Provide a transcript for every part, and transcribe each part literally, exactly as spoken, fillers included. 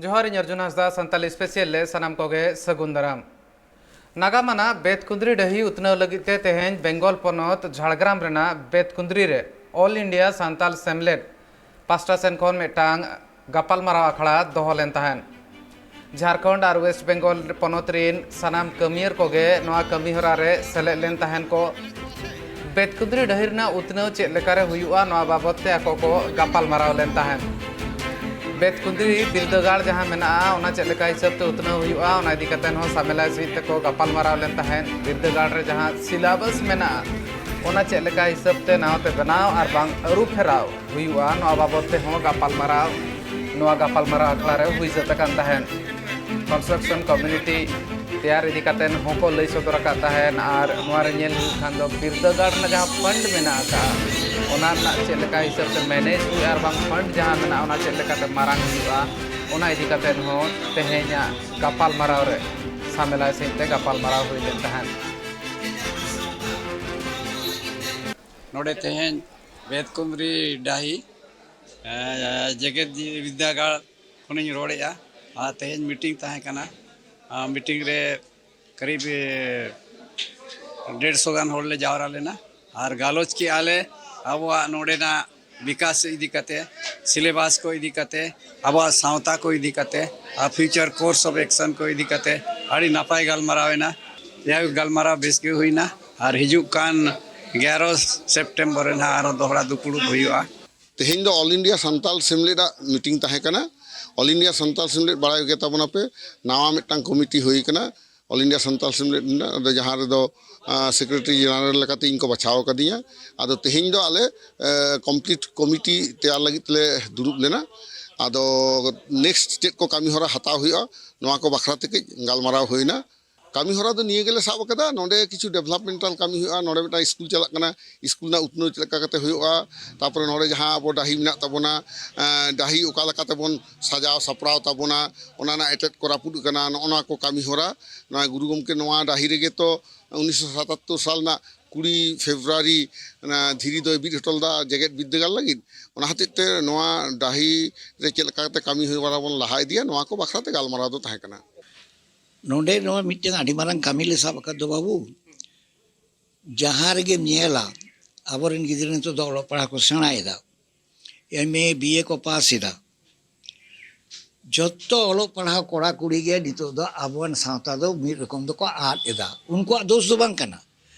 ᱡᱚᱦᱟᱨ, ᱤᱧ ᱚᱨᱡᱩᱱ ᱦᱟᱸᱥᱫᱟ, ᱥᱟᱱᱛᱟᱞᱤ ᱥᱯᱮᱥᱤᱭᱟᱞ ᱨᱮ ᱥᱟᱱᱟᱢ ᱠᱚᱜᱮ ᱥᱟᱹᱜᱩᱱ ᱫᱟᱨᱟᱢ᱾ ᱱᱟᱜᱟᱢ ᱟᱱᱟᱜ ᱵᱮᱛᱠᱩᱸᱫᱽᱨᱤ ᱰᱟᱹᱦᱤ ᱩᱛᱱᱟᱹᱣ ᱞᱟᱹᱜᱤᱫ ᱛᱮ ᱛᱮᱦᱮᱧ ᱵᱮᱝᱜᱚᱞ ᱯᱚᱱᱚᱛ ᱡᱷᱟᱲᱜᱨᱟᱢ ᱨᱮᱱᱟᱜ ᱵᱮᱛᱠᱩᱸᱫᱽᱨᱤ ᱨᱮ ᱚᱞ ᱤᱱᱰᱤᱭᱟ ᱥᱟᱱᱛᱟᱞ ᱥᱮᱢᱞᱮᱫ ᱯᱟᱥᱴᱟ ᱥᱮᱱ ᱠᱷᱚᱱ ᱢᱤᱫᱴᱟᱝ ᱜᱟᱯᱟᱞᱢᱟᱨᱟᱣ ᱟᱠᱷᱲᱟ ᱫᱚᱦᱚ ᱞᱮᱱ ᱛᱟᱦᱮᱸᱫ᱾ ᱡᱷᱟᱲᱠᱷᱚᱸᱰ ᱟᱨ ᱣᱮᱥᱴ ᱵᱮᱝᱜᱚᱞ ᱯᱚᱱᱚᱛ ᱨᱤᱱ ᱥᱟᱱᱟᱢ ᱠᱟᱹᱢᱤᱭᱟᱹᱨ ᱠᱚᱜᱮ ᱱᱚᱣᱟ ᱠᱟᱹᱢᱤ ᱦᱚᱨᱟ ᱨᱮ ᱥᱮᱞᱮᱫ ᱞᱮᱱ ᱛᱟᱦᱮᱸᱱ ᱠᱚ᱾ ᱵᱮᱛᱠᱩᱸᱫᱽᱨᱤ ᱰᱟᱹᱦᱤ ᱨᱮᱱᱟᱜ ᱩᱛᱱᱟᱹᱣ ᱪᱮᱫ ᱞᱮᱠᱟᱨᱮ ᱦᱩᱭᱩᱜᱼᱟ, ᱱᱚᱣᱟ ᱵᱟᱵᱚᱛ ᱛᱮ ᱟᱠᱚ ᱠᱚ ᱜᱟᱯᱟᱞ ᱢᱟᱨᱟᱣ ᱞᱮᱱ ᱛᱟᱦᱮᱸᱫ᱾ ᱵᱮᱛᱠᱩᱸᱫᱽᱨᱤ ᱵᱤᱨᱫᱟᱹᱜᱟᱲ ᱡᱟᱦᱟᱸ ᱢᱮᱱᱟᱜᱼᱟ, ᱚᱱᱟ ᱪᱮᱫ ᱞᱮᱠᱟ ᱦᱤᱥᱟᱹᱵ ᱛᱮ ᱩᱛᱱᱟᱹᱣ ᱦᱩᱭᱩᱜᱼᱟ, ᱚᱱᱟ ᱤᱫᱤ ᱠᱟᱛᱮ ᱦᱚᱸ ᱥᱟᱢᱮᱞᱟᱭ ᱥᱟᱺᱦᱤᱡ ᱛᱮᱠᱚ ᱜᱟᱯᱟᱞ ᱢᱟᱨᱟᱣ ᱞᱮᱱ ᱛᱟᱦᱮᱸᱫ᱾ ᱵᱤᱨᱫᱟᱹᱜᱟᱲ ᱨᱮ ᱡᱟᱦᱟᱸ ᱥᱤᱞᱟᱵᱟᱥ ᱢᱮᱱᱟᱜᱼᱟ, ᱚᱱᱟ ᱪᱮᱫ ᱞᱮᱠᱟ ᱦᱤᱥᱟᱹᱵ ᱛᱮ ᱱᱟᱣᱟ ᱛᱮ ᱵᱮᱱᱟᱣ ᱟᱨ ᱵᱟᱝ ᱟᱹᱨᱩ ᱯᱷᱮᱨᱟᱣ ᱦᱩᱭᱩᱜᱼᱟ, ᱱᱚᱣᱟ ᱵᱟᱵᱚᱛ ᱛᱮᱦᱚᱸ ᱜᱟᱯᱟᱞ ᱢᱟᱨᱟᱣ, ᱱᱚᱣᱟ ᱜᱟᱯᱟᱞ ᱢᱟᱨᱟᱣ ᱟᱠᱷᱲᱟ ᱨᱮ ᱦᱩᱭ ᱥᱟᱹᱛ ᱟᱠᱟᱱ ᱛᱟᱦᱮᱸᱫ᱾ ᱠᱚᱱᱥᱴᱨᱟᱠᱥᱚᱱ ᱠᱚᱢᱤᱭᱩᱱᱤᱴᱤ ᱛᱮᱭᱟᱨ ᱤᱫᱤ ᱠᱟᱛᱮ ᱦᱚᱸᱠᱚ ᱞᱟᱹᱭ ᱥᱚᱫᱚᱨ ᱟᱠᱟᱫ ᱛᱟᱦᱮᱸᱫ᱾ ᱟᱨ ᱱᱚᱣᱟ ᱨᱮ ᱧᱮᱞ ᱦᱩᱭᱩᱜ ᱠᱷᱟᱱ ᱫᱚ ᱵᱤᱨᱫᱟᱹᱜᱟᱲ ᱨᱮᱱᱟᱜ ᱡᱟᱦᱟᱸ ᱯᱷᱟᱱᱰ ᱢᱮᱱᱟᱜ ᱟᱠᱟᱫᱼᱟ, ᱚᱱᱟ ᱨᱮᱱᱟᱜ ᱪᱮᱫ ᱞᱮᱠᱟ ᱦᱤᱥᱟᱹᱵ ᱛᱮ ᱢᱮᱱᱮᱡᱽ ᱦᱩᱭᱩᱜᱼᱟ ᱟᱨ ᱵᱟᱝ ᱯᱷᱟᱱᱰ ᱡᱟᱦᱟᱸ ᱢᱮᱱᱟᱜᱼᱟ, ᱚᱱᱟ ᱪᱮᱫ ᱞᱮᱠᱟᱛᱮ ᱢᱟᱨᱟᱝ ᱦᱩᱭᱩᱜᱼᱟ, ᱚᱱᱟ ᱤᱫᱤ ᱠᱟᱛᱮ ᱦᱚᱸ ᱛᱮᱦᱮᱧᱟᱜ ᱜᱟᱯᱟᱞ ᱢᱟᱨᱟᱣ ᱨᱮ ᱥᱟᱢᱮᱞᱟᱭ ᱥᱟᱺᱦᱤᱡ ᱛᱮ ᱜᱟᱯᱟᱞ ᱢᱟᱨᱟᱣ ᱦᱩᱭ ᱞᱮᱱ ᱛᱟᱦᱮᱸᱫ᱾ ᱱᱚᱰᱮ ᱛᱮᱦᱮᱧ ᱵᱮᱛᱠᱩᱸᱫᱽᱨᱤ ᱰᱟᱹᱦᱤ, ᱮᱸ, ᱡᱮᱜᱮᱛ ᱵᱤᱨᱫᱟᱹᱜᱟᱲ ᱠᱷᱚᱱᱤᱧ ᱨᱚᱲᱮᱫᱼᱟ᱾ ᱟᱨ ᱛᱮᱦᱮᱧ ᱢᱤᱴᱤᱝ ᱛᱟᱦᱮᱸ ᱠᱟᱱᱟ᱾ ᱟᱨ ᱢᱤᱴᱤᱝ ᱨᱮ ᱠᱟᱨᱤᱵ, ᱮ, ᱰᱮᱲᱥᱚ ᱜᱟᱱ ᱦᱚᱲ ᱞᱮ ᱡᱟᱣᱨᱟ ᱞᱮᱱᱟ᱾ ᱟᱨ ᱜᱟᱞᱚᱪ ᱠᱮᱜᱼᱟ ᱞᱮ ᱟᱵᱚᱣᱟᱜ ᱱᱚᱰᱮᱱᱟᱜ ᱵᱤᱠᱟᱥ ᱤᱫᱤ ᱠᱟᱛᱮ, ᱥᱤᱞᱮᱵᱟᱥ ᱠᱚ ᱤᱫᱤ ᱠᱟᱛᱮ, ᱟᱵᱚᱣᱟᱜ ᱥᱟᱶᱛᱟ ᱠᱚ ᱤᱫᱤ ᱠᱟᱛᱮ, ᱟᱨ future course of action ᱠᱚ ᱤᱫᱤ ᱠᱟᱛᱮ ᱟᱹᱰᱤ ᱱᱟᱯᱟᱭ ᱜᱟᱞᱢᱟᱨᱟᱣ ᱮᱱᱟ᱾ ᱡᱟᱭᱦᱳᱠ, ᱜᱟᱞᱢᱟᱨᱟᱣ ᱵᱮᱥ ᱜᱮ ᱦᱩᱭᱱᱟ᱾ ᱟᱨ ᱦᱤᱡᱩᱜ ᱠᱟᱱ ᱮᱜᱟᱨᱚ ᱥᱮᱯᱴᱮᱢᱵᱚᱨ ᱨᱮ ᱱᱟᱦᱟᱜ ᱟᱨᱚ ᱫᱚᱦᱲᱟ ᱫᱩᱯᱲᱩᱵ ᱦᱩᱭᱩᱜᱼᱟ᱾ ᱛᱮᱦᱮᱧ ᱫᱚ ᱚᱞ ᱤᱱᱰᱤᱭᱟ ᱥᱟᱱᱛᱟᱞ ᱥᱮᱢᱞᱮᱫ ᱟᱜ ᱢᱤᱴᱤᱝ ᱛᱟᱦᱮᱸ ᱠᱟᱱᱟ᱾ ᱚᱞ ᱤᱱᱰᱤᱭᱟ ᱥᱟᱱᱛᱟᱞ ᱥᱮᱢᱞᱮᱫ, ᱵᱟᱲᱟᱭ ᱜᱮ ᱛᱟᱵᱚᱱᱟᱯᱮ, ᱱᱟᱣᱟ ᱢᱤᱫᱴᱟᱝ ᱠᱚᱢᱤᱴᱤ ᱦᱩᱭ ᱠᱟᱱᱟ ᱚᱞ ᱤᱱᱰᱤᱭᱟ ᱥᱟᱱᱛᱟᱞ ᱥᱮᱢᱞᱮᱫ ᱨᱮᱱᱟᱜ, ᱟᱫᱚ ᱡᱟᱦᱟᱸ ᱨᱮᱫᱚ, ᱟᱸ, ᱥᱮᱠᱨᱮᱴᱟᱨᱤ ᱡᱮᱱᱟᱨᱮᱞ ᱞᱮᱠᱟᱛᱮ ᱤᱧ ᱠᱚ ᱵᱟᱪᱷᱟᱣ ᱟᱠᱟᱫᱤᱧᱟ᱾ ᱟᱫᱚ ᱛᱮᱦᱮᱧ ᱫᱚ ᱟᱞᱮ, ᱮ, ᱠᱚᱢᱯᱞᱤᱴ ᱠᱚᱢᱤᱴᱤ ᱛᱮᱭᱟᱨ ᱞᱟᱹᱜᱤᱫ ᱞᱮ ᱫᱩᱲᱩᱵ ᱞᱮᱱᱟ᱾ ᱟᱫᱚ ᱱᱮᱠᱥᱴ ᱪᱮᱫ ᱠᱚ ᱠᱟᱹᱢᱤ ᱦᱚᱨᱟ ᱦᱟᱛᱟᱣ ᱦᱩᱭᱩᱜᱼᱟ, ᱱᱚᱣᱟ ᱠᱚ ᱵᱟᱠᱷᱨᱟ ᱛᱮ ᱠᱟᱹᱡ ᱜᱟᱞᱢᱟᱨᱟᱣ ᱦᱩᱭᱱᱟ᱾ ᱠᱟᱹᱢᱤ ᱦᱚᱨᱟ ᱫᱚ ᱱᱤᱭᱟᱹ ᱜᱮᱞᱮ ᱥᱟᱵ ᱟᱠᱟᱫᱟ, ᱱᱚᱰᱮ ᱠᱤᱪᱷᱩ ᱰᱮᱵᱷᱞᱚᱯᱢᱮᱱᱴᱟᱞ ᱠᱟᱹᱢᱤ ᱦᱩᱭᱩᱜᱼᱟ, ᱱᱚᱰᱮ ᱢᱤᱫᱴᱟᱝ ᱥᱠᱩᱞ ᱪᱟᱞᱟᱜ ᱠᱟᱱᱟ, ᱥᱠᱩᱞ ᱨᱮᱱᱟᱜ ᱩᱛᱱᱟᱹᱣ ᱪᱮᱫ ᱞᱮᱠᱟ ᱠᱟᱛᱮ ᱦᱩᱭᱩᱜᱼᱟ, ᱛᱟᱯᱚᱨᱮ ᱱᱚᱰᱮ ᱡᱟᱦᱟᱸ ᱟᱵᱚ ᱰᱟᱹᱦᱤ ᱢᱮᱱᱟᱜ ᱛᱟᱵᱚᱱᱟ, ᱮᱸ, ᱰᱟᱹᱦᱤ ᱚᱠᱟ ᱞᱮᱠᱟ ᱛᱮᱵᱚᱱ ᱥᱟᱡᱟᱣ ᱥᱟᱯᱲᱟᱣ ᱛᱟᱵᱚᱱᱟ, ᱚᱱᱟ ᱨᱮᱱᱟᱜ ᱮᱴᱮᱫ ᱠᱚ ᱨᱟᱹᱯᱩᱫ ᱟᱠᱟᱱᱟ, ᱱᱚᱜᱼᱚ ᱱᱚᱣᱟ ᱠᱚ ᱠᱟᱹᱢᱤ ᱦᱚᱨᱟ᱾ ᱱᱚᱣᱟ ᱜᱩᱨᱩ ᱜᱚᱢᱠᱮ ᱱᱚᱣᱟ ᱰᱟᱹᱦᱤ ᱨᱮᱜᱮ ᱛᱚ ᱩᱱᱤᱥᱥᱚ ᱥᱟᱛᱟᱛᱛᱳᱨ ᱥᱟᱞ ᱨᱮᱱᱟᱜ ᱠᱩᱲᱤ ᱯᱷᱮᱵᱽᱨᱩᱣᱟᱨᱤ ᱚᱱᱟ ᱫᱷᱤᱨᱤ ᱫᱚᱭ ᱵᱤᱫ ᱦᱚᱴᱚ ᱞᱮᱫᱟ ᱡᱮᱜᱮᱛ ᱵᱤᱨᱫᱟᱹᱜᱟᱲ ᱞᱟᱹᱜᱤᱫ᱾ ᱚᱱᱟ ᱦᱚᱛᱮᱡ ᱛᱮ ᱱᱚᱣᱟ ᱰᱟᱹᱦᱤ ᱨᱮ ᱪᱮᱫ ᱞᱮᱠᱟᱛᱮ ᱠᱟᱹᱢᱤ ᱦᱚᱨᱟ ᱵᱚᱱ ᱞᱟᱦᱟ ᱤᱫᱤᱭᱟ, ᱱᱚᱣᱟ ᱠᱚ ᱵᱟᱠᱷᱨᱟ ᱛᱮ ᱜᱟᱞᱢᱟᱨᱟᱣ ᱫᱚ ᱛᱟᱦᱮᱸ ᱠᱟᱱᱟ᱾ ᱱᱚᱰᱮ ᱱᱚᱣᱟ ᱢᱤᱫᱴᱮᱱ ᱟᱹᱰᱤ ᱢᱟᱨᱟᱝ ᱠᱟᱹᱢᱤ ᱞᱮ ᱥᱟᱵ ᱟᱠᱟᱫ ᱫᱚ ᱵᱟᱹᱵᱩ᱾ ᱡᱟᱦᱟᱸ ᱨᱮᱜᱮᱢ ᱧᱮᱞᱟ, ᱟᱵᱚᱨᱮᱱ ᱜᱤᱫᱽᱨᱟᱹ ᱱᱤᱛᱚᱜ ᱫᱚ ᱚᱞᱚᱜ ᱯᱟᱲᱦᱟᱜ ᱠᱚ ᱥᱮᱬᱟᱭᱮᱫᱟ, ᱮᱢ ᱮ ᱵᱤ ᱮ ᱠᱚ ᱯᱟᱥ ᱮᱫᱟ᱾ ᱡᱚᱛᱚ ᱚᱞᱚᱜ ᱯᱟᱲᱦᱟᱣ ᱠᱚᱲᱟ ᱠᱩᱲᱤ ᱜᱮ ᱱᱤᱛᱚᱜ ᱫᱚ ᱟᱵᱚᱣᱟᱜ ᱥᱟᱶᱛᱟ ᱫᱚ ᱢᱤᱫ ᱨᱚᱠᱚᱢ ᱫᱚᱠᱚ ᱟᱫ ᱮᱫᱟ᱾ ᱩᱱᱠᱩᱣᱟᱜ ᱫᱳᱥ ᱫᱚ ᱵᱟᱝ ᱠᱟᱱᱟ᱾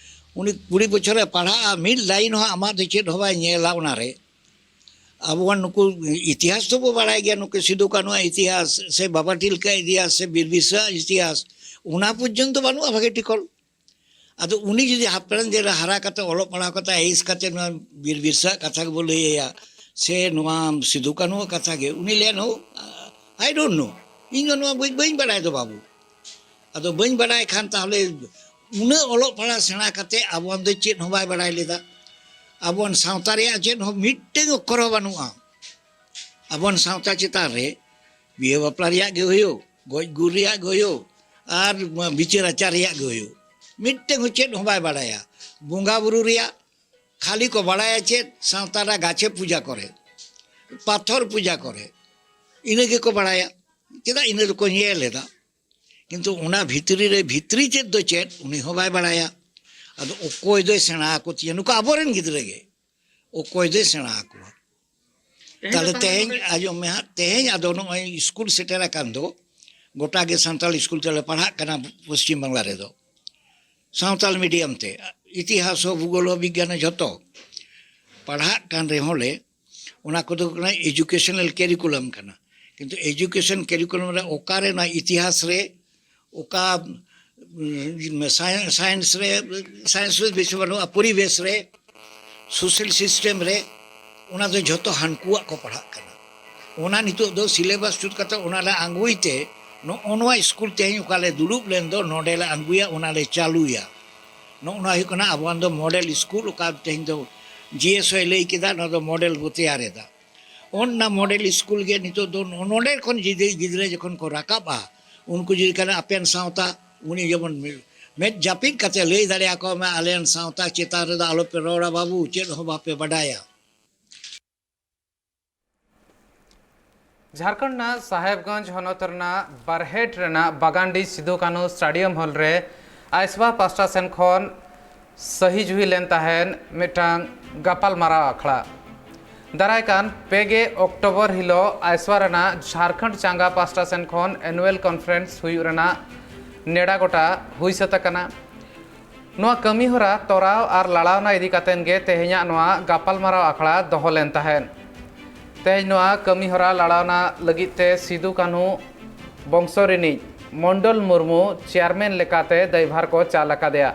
ᱩᱱᱤ ᱠᱩᱲᱤ ᱵᱚᱪᱷᱚᱨᱮ ᱯᱟᱲᱦᱟᱜᱼᱟ, ᱢᱤᱫ ᱞᱟᱭᱤᱱ ᱦᱚᱸ ᱟᱢᱟᱜ ᱫᱚ ᱪᱮᱫ ᱦᱚᱸ ᱵᱟᱭ ᱧᱮᱞᱟ ᱚᱱᱟᱨᱮ᱾ ᱟᱵᱚᱣᱟᱜ ᱱᱩᱠᱩ ᱤᱛᱤᱦᱟᱥ ᱫᱚᱵᱚ ᱵᱟᱲᱟᱭ ᱜᱮᱭᱟ, ᱱᱩᱠᱩ ᱥᱤᱫᱩ ᱠᱟᱹᱱᱩᱣᱟᱜ ᱤᱛᱤᱦᱟᱥ ᱥᱮ ᱵᱟᱵᱟ ᱛᱤᱞᱠᱟᱹ ᱤᱛᱤᱦᱟᱥ ᱥᱮ ᱵᱤᱨ ᱵᱤᱨᱥᱟ ᱤᱛᱤᱦᱟᱥ, ᱚᱱᱟ ᱯᱚᱨᱡᱚᱱᱛᱚ ᱵᱟᱹᱱᱩᱜᱼᱟ ᱵᱷᱟᱜᱮ ᱴᱷᱤᱠ ᱚᱞ᱾ ᱟᱫᱚ ᱩᱱᱤ ᱡᱩᱫᱤ ᱦᱟᱯᱲᱟᱢ ᱡᱮᱞᱟ ᱦᱟᱨᱟ ᱠᱟᱛᱮ ᱚᱞᱚᱜ ᱯᱟᱲᱦᱟᱣ ᱠᱟᱛᱮ ᱟᱭᱤᱥ ᱠᱟᱛᱮ ᱱᱚᱣᱟ ᱵᱤᱨ ᱵᱤᱨᱥᱟ ᱠᱟᱛᱷᱟ ᱜᱮᱵᱚ ᱞᱟᱹᱭ ᱟᱭᱟ, ᱥᱮ ᱱᱚᱣᱟ ᱥᱤᱫᱩ ᱠᱟᱹᱱᱩᱣᱟᱜ ᱠᱟᱛᱷᱟ ᱜᱮ, ᱩᱱᱤ ᱞᱟᱹᱭᱟ, "No, I don't know, ᱤᱧ ᱫᱚ ᱱᱚᱣᱟ ᱵᱟᱹᱧ ᱵᱟᱹᱧ ᱵᱟᱲᱟᱭ ᱫᱚ ᱵᱟᱹᱵᱩ᱾" ᱟᱫᱚ ᱵᱟᱹᱧ ᱵᱟᱲᱟᱭ ᱠᱷᱟᱱ ᱛᱟᱦᱚᱞᱮ ᱩᱱᱟᱹᱜ ᱚᱞᱚᱜ ᱯᱟᱲᱦᱟᱜ ᱥᱮᱬᱟ ᱠᱟᱛᱮ ᱟᱵᱚᱣᱟᱱ ᱫᱚ ᱪᱮᱫ ᱦᱚᱸ ᱵᱟᱭ ᱵᱟᱲᱟᱭ ᱞᱮᱫᱟ᱾ ᱟᱵᱚᱣᱟᱱ ᱥᱟᱶᱛᱟ ᱨᱮᱭᱟᱜ ᱪᱮᱫ ᱦᱚᱸ ᱢᱤᱫᱴᱟᱝ ᱚᱠᱠᱷᱚᱨ ᱦᱚᱸ ᱵᱟᱹᱱᱩᱜᱼᱟ᱾ ᱟᱵᱚᱣᱟᱱ ᱥᱟᱶᱛᱟ ᱪᱮᱛᱟᱱ ᱨᱮ ᱵᱤᱦᱟᱹ ᱵᱟᱯᱞᱟ ᱨᱮᱭᱟᱜ ᱜᱮ ᱦᱩᱭᱩᱜ, ᱜᱚᱡ ᱜᱩᱨ ᱨᱮᱭᱟᱜ ᱜᱮ ᱦᱩᱭᱩᱜ, ᱟᱨ ᱵᱤᱪᱟᱹᱨ ᱟᱪᱟᱨ ᱨᱮᱭᱟᱜ ᱜᱮ ᱦᱩᱭᱩᱜ, ᱢᱤᱫᱴᱟᱝ ᱦᱚᱸ ᱪᱮᱫ ᱦᱚᱸ ᱵᱟᱭ ᱵᱟᱲᱟᱭᱟ᱾ ᱵᱚᱸᱜᱟ ᱵᱩᱨᱩ ᱨᱮᱭᱟᱜ ᱠᱷᱟᱹᱞᱤ ᱠᱚ ᱵᱟᱲᱟᱭᱟ ᱪᱮᱫ, ᱥᱟᱶᱛᱟ ᱨᱮᱱᱟᱜ ᱜᱟᱪᱷᱮ ᱯᱩᱡᱟ ᱠᱚᱨᱮ, ᱯᱟᱛᱷᱚᱨ ᱯᱩᱡᱟ ᱠᱚᱨᱮ, ᱤᱱᱟᱹ ᱜᱮᱠᱚ ᱵᱟᱲᱟᱭᱟ᱾ ᱪᱮᱫᱟᱜ ᱤᱱᱟᱹ ᱫᱚᱠᱚ ᱧᱮᱞ ᱮᱫᱟ, ᱠᱤᱱᱛᱩ ᱚᱱᱟ ᱵᱷᱤᱛᱨᱤ ᱨᱮ ᱵᱷᱤᱛᱨᱤ ᱪᱮᱫ ᱫᱚ ᱪᱮᱫ ᱩᱱᱤ ᱦᱚᱸ ᱵᱟᱭ ᱵᱟᱲᱟᱭᱟ᱾ ᱟᱫᱚ ᱚᱠᱚᱭ ᱫᱚᱭ ᱥᱮᱬᱟ ᱟᱠᱚ ᱛᱤᱧᱟ? ᱱᱩᱠᱩ ᱟᱵᱚᱨᱮᱱ ᱜᱤᱫᱽᱨᱟᱹ ᱜᱮ᱾ ᱚᱠᱚᱭ ᱫᱚᱭ ᱥᱮᱬᱟ ᱟᱠᱚᱣᱟ? ᱛᱟᱦᱞᱮ ᱛᱮᱦᱮᱧ ᱟᱸᱡᱚᱢ ᱢᱮ ᱦᱟᱸᱜ, ᱛᱮᱦᱮᱧ ᱟᱫᱚ ᱱᱚᱜᱼᱚᱭ ᱥᱠᱩᱞ ᱥᱮᱴᱮᱨ ᱟᱠᱟᱱ ᱫᱚ, ᱜᱚᱴᱟ ᱜᱮ ᱥᱟᱱᱛᱟᱲ ᱥᱠᱩᱞ ᱛᱮᱞᱮ ᱯᱟᱲᱦᱟᱜ ᱠᱟᱱᱟ ᱯᱚᱥᱪᱤᱢ ᱵᱟᱝᱞᱟ ᱨᱮᱫᱚ, ᱥᱟᱶᱛᱟᱞ ᱢᱤᱰᱤᱭᱟᱢ ᱛᱮ, ᱤᱛᱤᱦᱟᱥ ᱦᱚᱸ ᱵᱷᱩᱜᱳᱞ ᱦᱚᱸ ᱵᱤᱜᱽᱜᱟᱱ ᱦᱚᱸ ᱡᱷᱚᱛᱚ ᱯᱟᱲᱦᱟᱜ ᱠᱟᱱ ᱨᱮᱦᱚᱸ ᱞᱮ, ᱚᱱᱟ ᱠᱚᱫᱚ ᱦᱩᱭᱩᱜ ᱠᱟᱱᱟ ᱮᱡᱩᱠᱮᱥᱚᱱᱟᱞ ᱠᱮᱨᱤᱠᱩᱞᱟᱢ ᱠᱟᱱᱟ᱾ ᱠᱤᱱᱛᱩ ᱮᱡᱩᱠᱮᱥᱚᱱ ᱠᱮᱨᱤᱠᱩᱞᱟᱢ ᱨᱮ ᱚᱠᱟᱨᱮ ᱱᱚᱣᱟ ᱤᱛᱤᱦᱟᱥ ᱨᱮ, ᱚᱠᱟ ᱥᱟᱭᱮᱱᱥ ᱨᱮ, ᱥᱟᱭᱮᱱᱥ ᱨᱮ ᱵᱮᱥᱤ ᱵᱟᱹᱱᱩᱜᱼᱟ, ᱯᱚᱨᱤᱵᱮᱥ ᱨᱮ, ᱥᱳᱥᱟᱞ ᱥᱤᱥᱴᱮᱢ ᱨᱮ, ᱚᱱᱟ ᱫᱚ ᱡᱷᱚᱛᱚ ᱦᱟᱱᱠᱩᱣᱟᱜ ᱠᱚ ᱯᱟᱲᱦᱟᱜ ᱠᱟᱱᱟ᱾ ᱚᱱᱟ ᱱᱤᱛᱚᱜ ᱫᱚ ᱥᱤᱞᱮᱵᱟᱥ ᱡᱩᱛ ᱠᱟᱛᱮ ᱚᱱᱟ ᱞᱮ ᱟᱬᱜᱚᱭ ᱛᱮ ᱱᱚᱜᱼᱚ ᱱᱚᱣᱟ ᱥᱠᱩᱞ ᱛᱮᱦᱮᱧ ᱚᱠᱟ ᱞᱮ ᱫᱩᱲᱩᱵ ᱞᱮᱱ ᱫᱚ, ᱱᱚᱰᱮ ᱞᱮ ᱟᱬᱜᱚᱭᱟ, ᱚᱱᱟ ᱞᱮ ᱪᱟᱹᱞᱩᱭᱟ᱾ ᱱᱚᱜᱼᱚ ᱱᱚᱣᱟ ᱦᱩᱭᱩᱜ ᱠᱟᱱᱟ ᱟᱵᱚᱣᱟᱜ ᱫᱚ ᱢᱚᱰᱮᱞ ᱥᱠᱩᱞ, ᱚᱠᱟ ᱛᱮᱦᱮᱧ ᱫᱚ ᱡᱤ ᱮᱥ ᱦᱚᱸᱭ ᱞᱟᱹᱭ ᱠᱮᱫᱟ, ᱱᱚᱣᱟ ᱫᱚ ᱢᱚᱰᱮᱞ ᱵᱚ ᱛᱮᱭᱟᱨ ᱮᱫᱟ᱾ ᱚᱱᱟ ᱢᱚᱰᱮᱞ ᱥᱠᱩᱞ ᱜᱮ ᱱᱤᱛᱚᱜ ᱫᱚ ᱱᱚ-, ᱱᱚᱰᱮ ᱠᱷᱚᱱ ᱡᱩᱫᱤ ᱜᱤᱫᱽᱨᱟᱹ ᱡᱚᱠᱷᱚᱱ ᱠᱚ ᱨᱟᱠᱟᱵᱼᱟ, ᱩᱱᱠᱩ ᱡᱩᱫᱤ ᱠᱟᱱᱟ ᱟᱯᱮᱱ ᱥᱟᱶᱛᱟ, ᱩᱱᱤ ᱡᱮᱢᱚᱱ ᱢᱤ-, ᱢᱮᱫ ᱡᱟᱹᱯᱤᱫ ᱠᱟᱛᱮ ᱞᱟᱹᱭ ᱫᱟᱲᱮᱭᱟᱠᱚ ᱢᱮ, ᱟᱞᱮᱨᱮᱱ ᱥᱟᱶᱛᱟ ᱪᱮᱛᱟᱱ ᱨᱮᱫᱚ ᱟᱞᱚᱯᱮ ᱨᱚᱲᱟ ᱵᱟᱹᱵᱩ, ᱪᱮᱫ ᱦᱚᱸ ᱵᱟᱯᱮ ᱵᱟᱰᱟᱭᱟ᱾ ᱡᱷᱟᱨᱠᱷᱚᱸᱰ ᱨᱮᱱᱟᱜ ᱥᱟᱦᱮᱵᱽᱜᱚᱸᱡᱽ ᱦᱚᱱᱚᱛ ᱨᱮᱱᱟᱜ ᱵᱟᱨᱦᱮᱴ ᱨᱮᱱᱟᱜ ᱵᱟᱜᱟᱱᱰᱤ ᱥᱤᱫᱩ ᱠᱟᱹᱱᱦᱩ ᱥᱴᱮᱰᱤᱭᱟᱢ ᱦᱚᱞ ᱨᱮ ᱟᱭᱥᱣᱟ ᱯᱟᱥᱴᱟ ᱥᱮᱱ ᱠᱷᱚᱱ ᱥᱟᱹᱦᱤ ᱡᱩᱦᱤ ᱞᱮᱱ ᱛᱟᱦᱮᱸᱱ ᱢᱤᱫᱴᱟᱝ ᱜᱟᱯᱟᱞᱢᱟᱨᱟᱣ ᱟᱠᱷᱲᱟ᱾ ᱫᱟᱨᱟᱭ ᱠᱟᱱ ᱯᱮ ᱜᱮ ᱚᱠᱴᱳᱵᱚᱨ ᱦᱤᱞᱳᱜ ᱟᱭᱥᱣᱟ ᱨᱮᱱᱟᱜ ᱡᱷᱟᱨᱠᱷᱚᱸᱰ ᱪᱟᱸᱜᱟ ᱯᱟᱥᱴᱟ ᱥᱮᱱ ᱠᱷᱚᱱ ᱮᱱᱩᱣᱮᱞ ᱠᱚᱱᱯᱷᱟᱨᱮᱱᱥ ᱦᱩᱭᱩᱜ ᱨᱮᱱᱟᱜ ᱱᱮᱰᱟ ᱜᱚᱴᱟ ᱦᱩᱭ ᱥᱟᱹᱛ ᱟᱠᱟᱱᱟ᱾ ᱱᱚᱣᱟ ᱠᱟᱹᱢᱤ ᱦᱚᱨᱟ ᱛᱚᱨᱟᱣ ᱟᱨ ᱞᱟᱲᱟᱣᱱᱟ ᱤᱫᱤ ᱠᱟᱛᱮᱱ ᱜᱮ ᱛᱮᱦᱮᱧᱟᱜ ᱱᱚᱣᱟ ᱜᱟᱯᱟᱞᱢᱟᱨᱟᱣ ᱟᱠᱷᱲᱟ ᱫᱚᱦᱚ ᱞᱮᱱ ᱛᱟᱦᱮᱸᱫ᱾ ᱛᱮᱦᱮᱧ ᱱᱚᱣᱟ ᱠᱟᱹᱢᱤ ᱦᱚᱨᱟ ᱞᱟᱲᱟᱣᱱᱟ ᱞᱟᱹᱜᱤᱫ ᱛᱮ ᱥᱤᱫᱩ ᱠᱟᱹᱱᱦᱩ ᱵᱚᱝᱥᱚ ᱨᱤᱱᱤᱡ ᱢᱚᱱᱰᱚᱞ ᱢᱩᱨᱢᱩ ᱪᱮᱭᱟᱨᱢᱮᱱ ᱞᱮᱠᱟᱛᱮ ᱫᱟᱭᱵᱷᱟᱨ ᱠᱚ ᱪᱟᱞ ᱟᱠᱟᱫᱮᱭᱟ᱾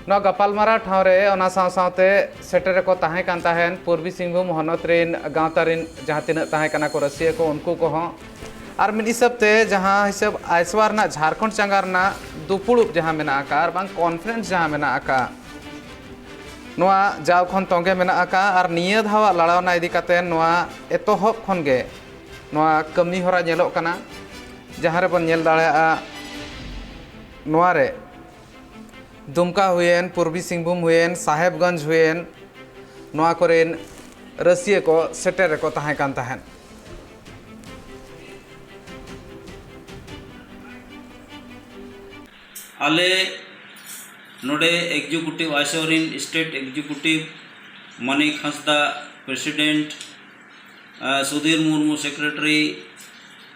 ᱱᱚᱣᱟ ᱜᱟᱯᱟᱞᱢᱟᱨᱟᱣ ᱴᱷᱟᱶ ᱨᱮ ᱚᱱᱟ ᱥᱟᱶ ᱥᱟᱶᱛᱮ ᱥᱮᱴᱮᱨ ᱨᱮᱠᱚ ᱛᱟᱦᱮᱸ ᱠᱟᱱ ᱛᱟᱦᱮᱸᱱ ᱯᱩᱨᱵᱤ ᱥᱤᱝᱵᱷᱩᱢ ᱦᱚᱱᱚᱛ ᱨᱤᱱ ᱜᱟᱶᱛᱟ ᱨᱤᱱ ᱡᱟᱦᱟᱸ ᱛᱤᱱᱟᱹᱜ ᱛᱟᱦᱮᱸ ᱠᱟᱱᱟ ᱠᱚ ᱨᱟᱹᱥᱤᱭᱟᱹ ᱠᱚ, ᱩᱱᱠᱩ ᱠᱚᱦᱚᱸ᱾ ᱟᱨ ᱢᱤᱫ ᱦᱤᱥᱟᱹᱵ ᱛᱮ ᱡᱟᱦᱟᱸ ᱦᱤᱥᱟᱹᱵ ᱟᱭᱥᱣᱟ ᱨᱮᱱᱟᱜ ᱡᱷᱟᱨᱠᱷᱚᱸᱰ ᱪᱟᱸᱜᱟ ᱨᱮᱱᱟᱜ ᱫᱩᱯᱩᱲᱩᱵ ᱡᱟᱦᱟᱸ ᱢᱮᱱᱟᱜ ᱟᱠᱟᱫ ᱟᱨ ᱵᱟᱝ ᱠᱚᱱᱯᱷᱟᱨᱮᱱᱥ ᱡᱟᱦᱟᱸ ᱢᱮᱱᱟᱜ ᱟᱠᱟᱫ, ᱱᱚᱣᱟ ᱡᱟᱣ ᱠᱷᱚᱱ ᱛᱚᱸᱜᱮ ᱢᱮᱱᱟᱜ ᱟᱠᱟᱫ ᱟᱨ ᱱᱤᱭᱟᱹ ᱫᱷᱟᱣᱟᱜ ᱞᱟᱲᱟᱣᱱᱟ ᱤᱫᱤ ᱠᱟᱛᱮ ᱱᱚᱣᱟ ᱮᱛᱚᱦᱚᱵ ᱠᱷᱚᱱ ᱜᱮ ᱱᱚᱣᱟ ᱠᱟᱹᱢᱤ ᱦᱚᱨᱟ ᱧᱮᱞᱚᱜ ᱠᱟᱱᱟ᱾ ᱡᱟᱦᱟᱸ ᱨᱮᱵᱚᱱ ᱧᱮᱞ ᱫᱟᱲᱮᱭᱟᱜᱼᱟ, ᱱᱚᱣᱟ ᱨᱮ ᱫᱩᱢᱠᱟ ᱦᱩᱭᱮᱱ, ᱯᱩᱨᱵᱤ ᱥᱤᱝᱵᱷᱩᱢ ᱦᱩᱭᱮᱱ, ᱥᱟᱦᱮᱵᱽᱜᱚᱸᱡᱽ ᱦᱩᱭᱮᱱ, ᱱᱚᱣᱟ ᱠᱚᱨᱮᱱ ᱨᱟᱹᱥᱤᱭᱟᱹ ᱠᱚ ᱥᱮᱴᱮᱨ ᱨᱮᱠᱚ ᱛᱟᱦᱮᱸ ᱠᱟᱱ ᱛᱟᱦᱮᱸᱫ᱾ ᱟᱞᱮ ᱱᱚᱰᱮ ᱮᱠᱡᱤᱠᱩᱴᱤᱵᱷ, ᱟᱭᱥᱣᱟ ᱨᱤᱱ ᱥᱴᱮᱴ ᱮᱠᱡᱤᱠᱩᱴᱤᱵᱷ, ᱢᱟᱱᱤᱠ ᱦᱟᱸᱥᱫᱟ ᱯᱨᱮᱥᱤᱰᱮᱱᱴ, ᱟᱨ ᱥᱩᱫᱷᱤᱨ ᱢᱩᱨᱢᱩ ᱥᱮᱠᱨᱮᱴᱟᱨᱤ,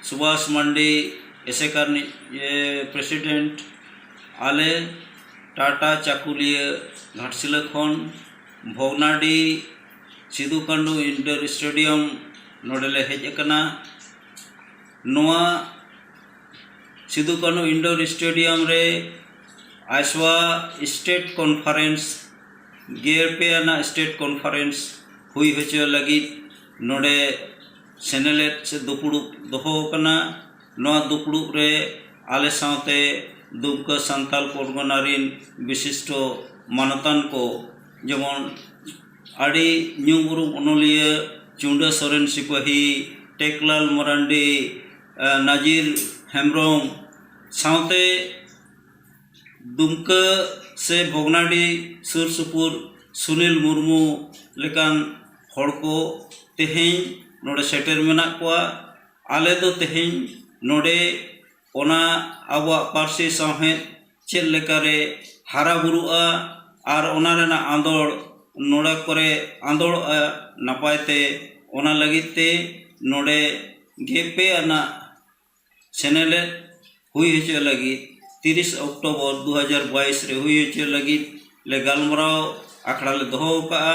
ᱥᱩᱵᱷᱟᱥ ᱢᱟᱱᱰᱤ ᱮᱥᱮᱠᱟ ᱨᱤᱱᱤᱡ, ᱮ, ᱯᱨᱮᱥᱤᱰᱮᱱᱴ, ᱟᱞᱮ ᱴᱟᱴᱟ ᱪᱟᱠᱩᱞᱤᱭᱟᱹ ᱜᱷᱟᱴᱥᱤᱞᱟᱹ ᱠᱷᱚᱱ ᱵᱷᱚᱜᱽᱱᱟᱰᱤ ᱥᱤᱫᱩ ᱠᱟᱹᱱᱦᱩ ᱤᱱᱰᱳᱨ ᱥᱴᱮᱰᱤᱭᱟᱢ ᱱᱚᱰᱮ ᱞᱮ ᱦᱮᱡ ᱟᱠᱟᱱᱟ᱾ ᱱᱚᱣᱟ ᱥᱤᱫᱩ ᱠᱟᱹᱱᱦᱩ ᱤᱱᱰᱳᱨ ᱥᱴᱮᱰᱤᱭᱟᱢ ᱨᱮ ᱟᱭᱥᱣᱟ ᱥᱴᱮᱴ ᱠᱚᱱᱯᱷᱟᱨᱮᱱᱥ, ᱜᱮᱞ ᱯᱮ ᱟᱱᱟᱜ ᱥᱴᱮᱴ ᱠᱚᱱᱯᱷᱟᱨᱮᱱᱥ ᱦᱩᱭ ᱦᱚᱪᱚ ᱞᱟᱹᱜᱤᱫ ᱱᱚᱰᱮ ᱥᱮᱱᱮᱞᱮᱫ ᱥᱮ ᱫᱩᱯᱲᱩᱵ ᱫᱚᱦᱚ ᱟᱠᱟᱱᱟ᱾ ᱱᱚᱣᱟ ᱫᱩᱯᱲᱩᱵ ᱨᱮ ᱟᱞᱮ ᱥᱟᱶᱛᱮ ᱫᱩᱢᱠᱟᱹ ᱥᱟᱱᱛᱟᱞ ᱯᱚᱨᱜᱚᱱᱟ ᱨᱤᱱ ᱵᱤᱥᱤᱥᱴᱚ ᱢᱟᱱᱚᱛᱟᱱ ᱠᱚ, ᱡᱮᱢᱚᱱ ᱟᱹᱰᱤ ᱧᱩᱢ ᱩᱨᱩᱢ ᱚᱱᱚᱞᱤᱭᱟᱹ ᱪᱩᱸᱰᱟᱹ ᱥᱚᱨᱮᱱ ᱥᱤᱯᱟᱹᱦᱤ, ᱴᱮᱠᱞᱟᱞ ᱢᱟᱨᱟᱱᱰᱤ, ᱮ, ᱱᱟᱡᱤᱨ ᱦᱮᱢᱵᱨᱚᱢ ᱥᱟᱶᱛᱮ ᱫᱩᱢᱠᱟᱹ ᱥᱮ ᱵᱷᱚᱜᱽᱱᱟᱰᱤ ᱥᱩᱨ ᱥᱩᱯᱩᱨ ᱥᱩᱱᱤᱞ ᱢᱩᱨᱢᱩ ᱞᱮᱠᱟᱱ ᱦᱚᱲ ᱠᱚ ᱛᱮᱦᱮᱧ ᱱᱚᱰᱮ ᱥᱮᱴᱮᱨ ᱢᱮᱱᱟᱜ ᱠᱚᱣᱟ᱾ ᱟᱞᱮ ᱫᱚ ᱛᱮᱦᱮᱧ ᱱᱚᱰᱮ ᱚᱱᱟ ᱟᱵᱚᱣᱟᱜ ᱯᱟᱹᱨᱥᱤ ᱥᱟᱶᱦᱮᱫ ᱪᱮᱫ ᱞᱮᱠᱟᱨᱮ ᱦᱟᱨᱟ ᱵᱩᱨᱩᱜᱼᱟ ᱟᱨ ᱚᱱᱟ ᱨᱮᱱᱟᱜ ᱟᱸᱫᱳᱲ ᱱᱚᱰᱮ ᱠᱚᱨᱮ ᱟᱸᱫᱳᱲᱚᱜᱼᱟ ᱱᱟᱯᱟᱭ ᱛᱮ, ᱚᱱᱟ ᱞᱟᱹᱜᱤᱫ ᱛᱮ ᱱᱚᱰᱮ ᱜᱮᱯᱮ ᱟᱱᱟᱜ ᱥᱮᱱᱮᱞᱮᱫ ᱦᱩᱭ ᱦᱚᱪᱚ ᱞᱟᱹᱜᱤᱫ ᱛᱤᱨᱤᱥ ᱚᱠᱴᱳᱵᱚᱨ ᱫᱩ ᱦᱟᱡᱟᱨ ᱵᱟᱭᱤᱥ ᱨᱮ ᱦᱩᱭ ᱦᱚᱪᱚ ᱞᱟᱹᱜᱤᱫ ᱞᱮ ᱜᱟᱞᱢᱟᱨᱟᱣ ᱟᱠᱷᱲᱟ ᱞᱮ ᱫᱚᱦᱚ ᱟᱠᱟᱫᱼᱟ᱾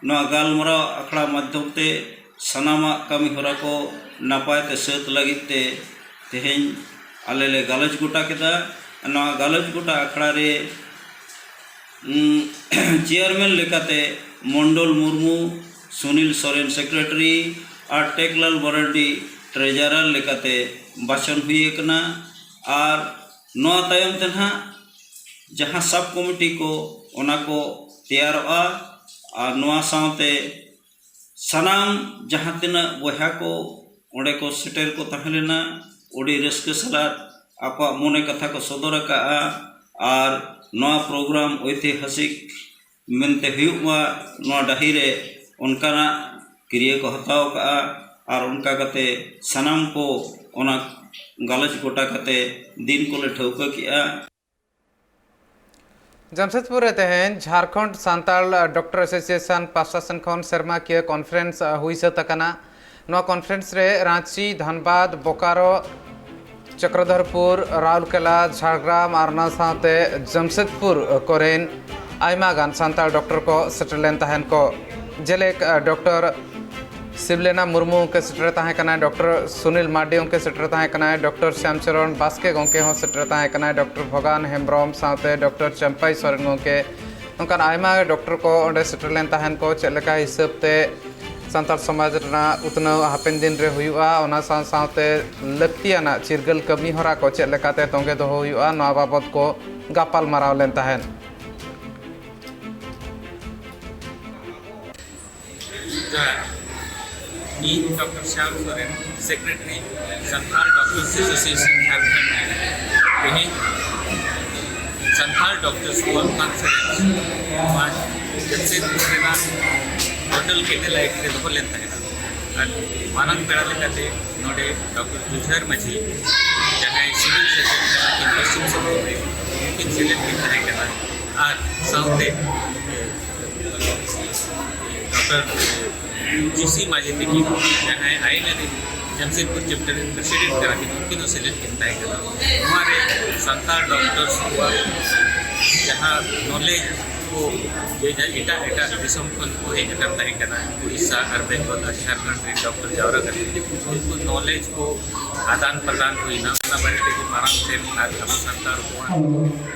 ᱱᱚᱣᱟ ᱜᱟᱞᱢᱟᱨᱟᱣ ᱟᱠᱷᱲᱟ ᱢᱟᱫᱽᱫᱷᱚᱢ ᱛᱮ ᱥᱟᱱᱟᱢᱟᱜ ᱠᱟᱹᱢᱤ ᱦᱚᱨᱟ ᱠᱚ ᱱᱟᱯᱟᱭ ᱛᱮ ᱥᱟᱹᱛ ᱞᱟᱹᱜᱤᱫ ᱛᱮ ᱛᱮᱦᱮᱧ ᱟᱞᱮ ᱞᱮ ᱜᱟᱞᱚᱪ ᱜᱚᱴᱟ ᱠᱮᱫᱟ᱾ ᱱᱚᱣᱟ ᱜᱟᱞᱚᱪ ᱜᱚᱴᱟ ᱟᱠᱷᱲᱟ ᱨᱮ ᱩᱸ, ᱪᱮᱭᱟᱨᱢᱮᱱ ᱞᱮᱠᱟᱛᱮ ᱢᱚᱱᱰᱚᱞ ᱢᱩᱨᱢᱩ, ᱥᱩᱱᱤᱞ ᱥᱚᱨᱮᱱ ᱥᱮᱠᱨᱮᱴᱟᱨᱤ ᱟᱨ ᱴᱮᱠᱞᱟᱞ ᱢᱟᱨᱟᱱᱰᱤ ᱴᱨᱮᱡᱟᱨᱟᱨ ᱞᱮᱠᱟᱛᱮ ᱵᱟᱪᱷᱚᱱ ᱦᱩᱭ ᱟᱠᱟᱱᱟ᱾ ᱟᱨ ᱱᱚᱣᱟ ᱛᱟᱭᱚᱢ ᱛᱮ ᱱᱟᱦᱟᱜ ᱡᱟᱦᱟᱸ ᱥᱟᱵ ᱠᱚᱢᱤᱴᱤ ᱠᱚ, ᱚᱱᱟ ᱠᱚ ᱛᱮᱭᱟᱨᱚᱜᱼᱟ᱾ ᱟᱨ ᱱᱚᱣᱟ ᱥᱟᱶᱛᱮ ᱥᱟᱱᱟᱢ ᱡᱟᱦᱟᱸ ᱛᱤᱱᱟᱹᱜ ᱵᱚᱭᱦᱟ ᱠᱚ ᱚᱸᱰᱮ ᱠᱚ ᱥᱮᱴᱮᱨ ᱠᱚ ᱛᱟᱦᱮᱸ ᱞᱮᱱᱟ, ᱟᱹᱰᱤ ᱨᱟᱹᱥᱠᱟᱹ ᱥᱟᱞᱟᱜ ᱟᱠᱚᱣᱟᱜ ᱢᱚᱱᱮ ᱠᱟᱛᱷᱟ ᱠᱚ ᱥᱚᱫᱚᱨ ᱟᱠᱟᱫᱼᱟ᱾ ᱟᱨ ᱱᱚᱣᱟ ᱯᱨᱳᱜᱨᱟᱢ ᱳᱭᱛᱤᱦᱟᱥᱤᱠ ᱢᱮᱱᱛᱮ ᱦᱩᱭᱩᱜ ᱢᱟ, ᱱᱚᱣᱟ ᱰᱟᱹᱦᱤ ᱨᱮ ᱚᱱᱠᱟᱱᱟᱜ ᱠᱤᱨᱭᱟᱹ ᱠᱚ ᱦᱟᱛᱟᱣ ᱟᱠᱟᱫᱼᱟ᱾ ᱟᱨ ᱚᱱᱠᱟ ᱠᱟᱛᱮ ᱥᱟᱱᱟᱢ ᱠᱚ ᱚᱱᱟ ᱜᱟᱞᱚᱪ ᱜᱚᱴᱟ ᱠᱟᱛᱮ ᱫᱤᱱ ᱠᱚᱞᱮ ᱴᱷᱟᱹᱣᱠᱟᱹ ᱠᱮᱜᱼᱟ᱾ ᱡᱟᱢᱥᱮᱫᱽᱯᱩᱨ ᱨᱮ ᱛᱮᱦᱮᱧ ᱡᱷᱟᱲᱠᱷᱚᱸᱰ ᱥᱟᱱᱛᱟᱲ ᱰᱚᱠᱴᱚᱨ ᱮᱥᱳᱥᱤᱭᱮᱥᱚᱱ ᱯᱟᱥᱴᱟ ᱥᱮᱱ ᱠᱷᱚᱱ ᱥᱮᱨᱢᱟᱠᱤᱭᱟᱹ ᱠᱚᱱᱯᱷᱟᱨᱮᱱᱥ ᱦᱩᱭ ᱥᱟᱹᱛ ᱟᱠᱟᱱᱟ᱾ ᱱᱚᱣᱟ ᱠᱚᱱᱯᱷᱟᱨᱮᱱᱥ ᱨᱮ ᱨᱟᱸᱪᱤ, ᱫᱷᱟᱱᱵᱟᱫᱽ, ᱵᱳᱠᱟᱨᱳ, ᱪᱚᱠᱨᱚᱫᱷᱚᱨᱯᱩᱨ, ᱨᱟᱩᱨᱠᱮᱞᱟ, ᱡᱷᱟᱲᱜᱨᱟᱢ ᱟᱨ ᱚᱱᱟ ᱥᱟᱶᱛᱮ ᱡᱟᱢᱥᱮᱫᱽᱯᱩᱨ ᱠᱚᱨᱮᱱ ᱟᱭᱢᱟ ᱜᱟᱱ ᱥᱟᱱᱛᱟᱲ ᱰᱚᱠᱴᱚᱨ ᱠᱚ ᱥᱮᱴᱮᱨ ᱞᱮᱱ ᱛᱟᱦᱮᱱ ᱠᱚ᱾ ᱡᱮᱞᱮᱠ, ᱰᱚᱠᱴᱚᱨ ᱥᱤᱵᱞᱮᱱᱟ ᱢᱩᱨᱢᱩ ᱜᱚᱢᱠᱮ ᱥᱮᱴᱮᱨ ᱛᱟᱦᱮᱸ ᱠᱟᱱᱟᱭ, ᱰᱚᱠᱴᱚᱨ ᱥᱩᱱᱤᱞ ᱢᱟᱨᱰᱤ ᱜᱚᱢᱠᱮ ᱥᱮᱴᱮᱨ ᱛᱟᱦᱮᱸ ᱠᱟᱱᱟᱭ, ᱰᱚᱠᱴᱚᱨ ᱥᱭᱟᱢᱪᱚᱨᱚᱱ ᱵᱟᱥᱠᱮ ᱜᱚᱢᱠᱮ ᱦᱚᱸ ᱥᱮᱴᱮᱨ ᱛᱟᱦᱮᱸ ᱠᱟᱱᱟᱭ, ᱰᱚᱠᱴᱚᱨ ᱵᱷᱚᱜᱟᱱ ᱦᱮᱢᱵᱨᱚᱢ ᱥᱟᱶᱛᱮ ᱰᱚᱠᱴᱚᱨ ᱪᱟᱢᱯᱟᱭ ᱥᱚᱨᱮᱱ ᱜᱚᱢᱠᱮ, ᱱᱚᱝᱠᱟᱱ ᱟᱭᱢᱟ ᱰᱚᱠᱴᱚᱨ ᱠᱚ ᱚᱸᱰᱮ ᱥᱮᱴᱮᱨ ᱞᱮᱱ ᱛᱟᱦᱮᱱ ᱠᱚ᱾ ᱪᱮᱫ ᱞᱮᱠᱟ ᱦᱤᱥᱟᱹᱵ ᱛᱮ ᱥᱟᱱᱛᱟᱲ ᱥᱚᱢᱟᱡᱽ ᱨᱮᱱᱟᱜ ᱩᱛᱱᱟᱹᱣ ᱦᱟᱯᱮᱱ ᱫᱤᱱ ᱨᱮ ᱦᱩᱭᱩᱜᱼᱟ, ᱚᱱᱟ ᱥᱟᱶ ᱥᱟᱶᱛᱮ ᱞᱟᱹᱠᱛᱤᱭᱟᱱᱟᱜ ᱪᱤᱨᱜᱟᱹᱞ ᱠᱟᱹᱢᱤ ᱦᱚᱨᱟ ᱠᱚ ᱪᱮᱫ ᱞᱮᱠᱟᱛᱮ ᱛᱚᱸᱜᱮ ᱫᱚᱦᱚ ᱦᱩᱭᱩᱜᱼᱟ, ᱱᱚᱣᱟ ᱵᱟᱵᱚᱛ ᱠᱚ ᱜᱟᱯᱟᱞ ᱢᱟᱨᱟᱣ ᱞᱮᱱ ᱛᱟᱦᱮᱸᱫ᱾ ᱡᱚᱦᱟᱨ, ᱤᱧ doctor Shyam Soren, secretary Santal doctors association Jharkhand. ᱛᱮᱦᱮᱧ ᱥᱟᱱᱛᱟᱲ ᱰᱚᱠᱴᱚᱨᱥ ᱠᱚᱣᱟᱜ ᱠᱚᱱᱯᱷᱟᱨᱮᱱᱥ ᱱᱚᱣᱟ ᱡᱟᱢᱥᱮᱫᱽᱯᱩᱨ ᱨᱮᱱᱟᱜ ᱦᱳᱴᱮᱞ ᱠᱮᱴᱮᱞᱟᱭᱤᱴ ᱨᱮ ᱫᱚᱦᱚ ᱞᱮᱱ ᱛᱟᱦᱮᱸᱱᱟ᱾ ᱟᱨ ᱢᱟᱨᱟᱝ ᱯᱮᱲᱟ ᱞᱮᱠᱟᱛᱮ ᱱᱚᱰᱮ ᱰᱚᱠᱴᱚᱨ ᱡᱩᱡᱷᱟᱹᱨ ᱢᱟᱹᱡᱷᱤ, ᱡᱟᱦᱟᱸᱭ ᱥᱤᱵᱤᱞ ᱥᱟᱨᱡᱚᱱ ᱠᱟᱱᱟ ᱠᱤᱱ ᱯᱚᱥᱪᱤᱢ ᱥᱤᱝᱵᱷᱩᱢ ᱨᱮ, ᱩᱱᱠᱤᱱ ᱥᱮᱞᱮᱫ ᱠᱤᱱ ᱛᱟᱦᱮᱸ ᱠᱟᱱᱟ᱾ ᱟᱨ ᱥᱟᱶᱛᱮ ᱰᱚᱠᱴᱚᱨ ᱡᱤᱥᱤ ᱢᱟᱹᱡᱷᱤ ᱛᱟᱹᱠᱤᱱ, ᱡᱟᱦᱟᱸᱭ ᱟᱭᱤᱱ ᱟᱹᱨᱤ ᱡᱟᱢᱥᱮᱫᱽᱯᱩᱨ ᱪᱮᱯᱴᱟᱨ ᱨᱮᱱ ᱯᱨᱮᱥᱤᱰᱮᱱᱴ ᱠᱟᱱᱟ ᱠᱤᱱ, ᱩᱱᱠᱤᱱ ᱦᱚᱸ ᱥᱮᱞᱮᱫ ᱠᱤᱱ ᱛᱟᱦᱮᱸ ᱠᱟᱱᱟ᱾ ᱱᱚᱣᱟ ᱨᱮ ᱥᱟᱱᱛᱟᱲ ᱰᱚᱠᱴᱚᱨᱥ ᱠᱚᱣᱟᱜ ᱡᱟᱦᱟᱸ ᱱᱚᱞᱮᱡᱽ ᱠᱚ, ᱡᱮ ᱡᱟᱦᱟᱸ ᱮᱴᱟᱜ ᱮᱴᱟᱜ ᱫᱤᱥᱚᱢ ᱠᱷᱚᱱ ᱠᱚ ᱦᱮᱡ ᱟᱠᱟᱱ ᱛᱟᱦᱮᱸ ᱠᱟᱱᱟ, ᱩᱲᱤᱥᱥᱟ ᱟᱨ ᱵᱮᱝᱜᱚᱞ ᱟᱨ ᱡᱷᱟᱲᱠᱷᱚᱸᱰ ᱨᱮᱱ ᱰᱚᱠᱴᱚᱨ ᱡᱟᱣᱨᱟ ᱠᱟᱛᱮ ᱩᱱᱠᱩ ᱱᱚᱞᱮᱡᱽ ᱠᱚ ᱟᱫᱟᱱ ᱯᱨᱚᱫᱟᱱ ᱦᱩᱭᱱᱟ᱾ ᱚᱱᱟ ᱵᱟᱨᱮ ᱛᱮᱜᱮ ᱢᱟᱨᱟᱝ ᱥᱮᱱ ᱟᱨ ᱟᱵᱚ ᱥᱟᱱᱛᱟᱲ ᱠᱚᱣᱟᱜ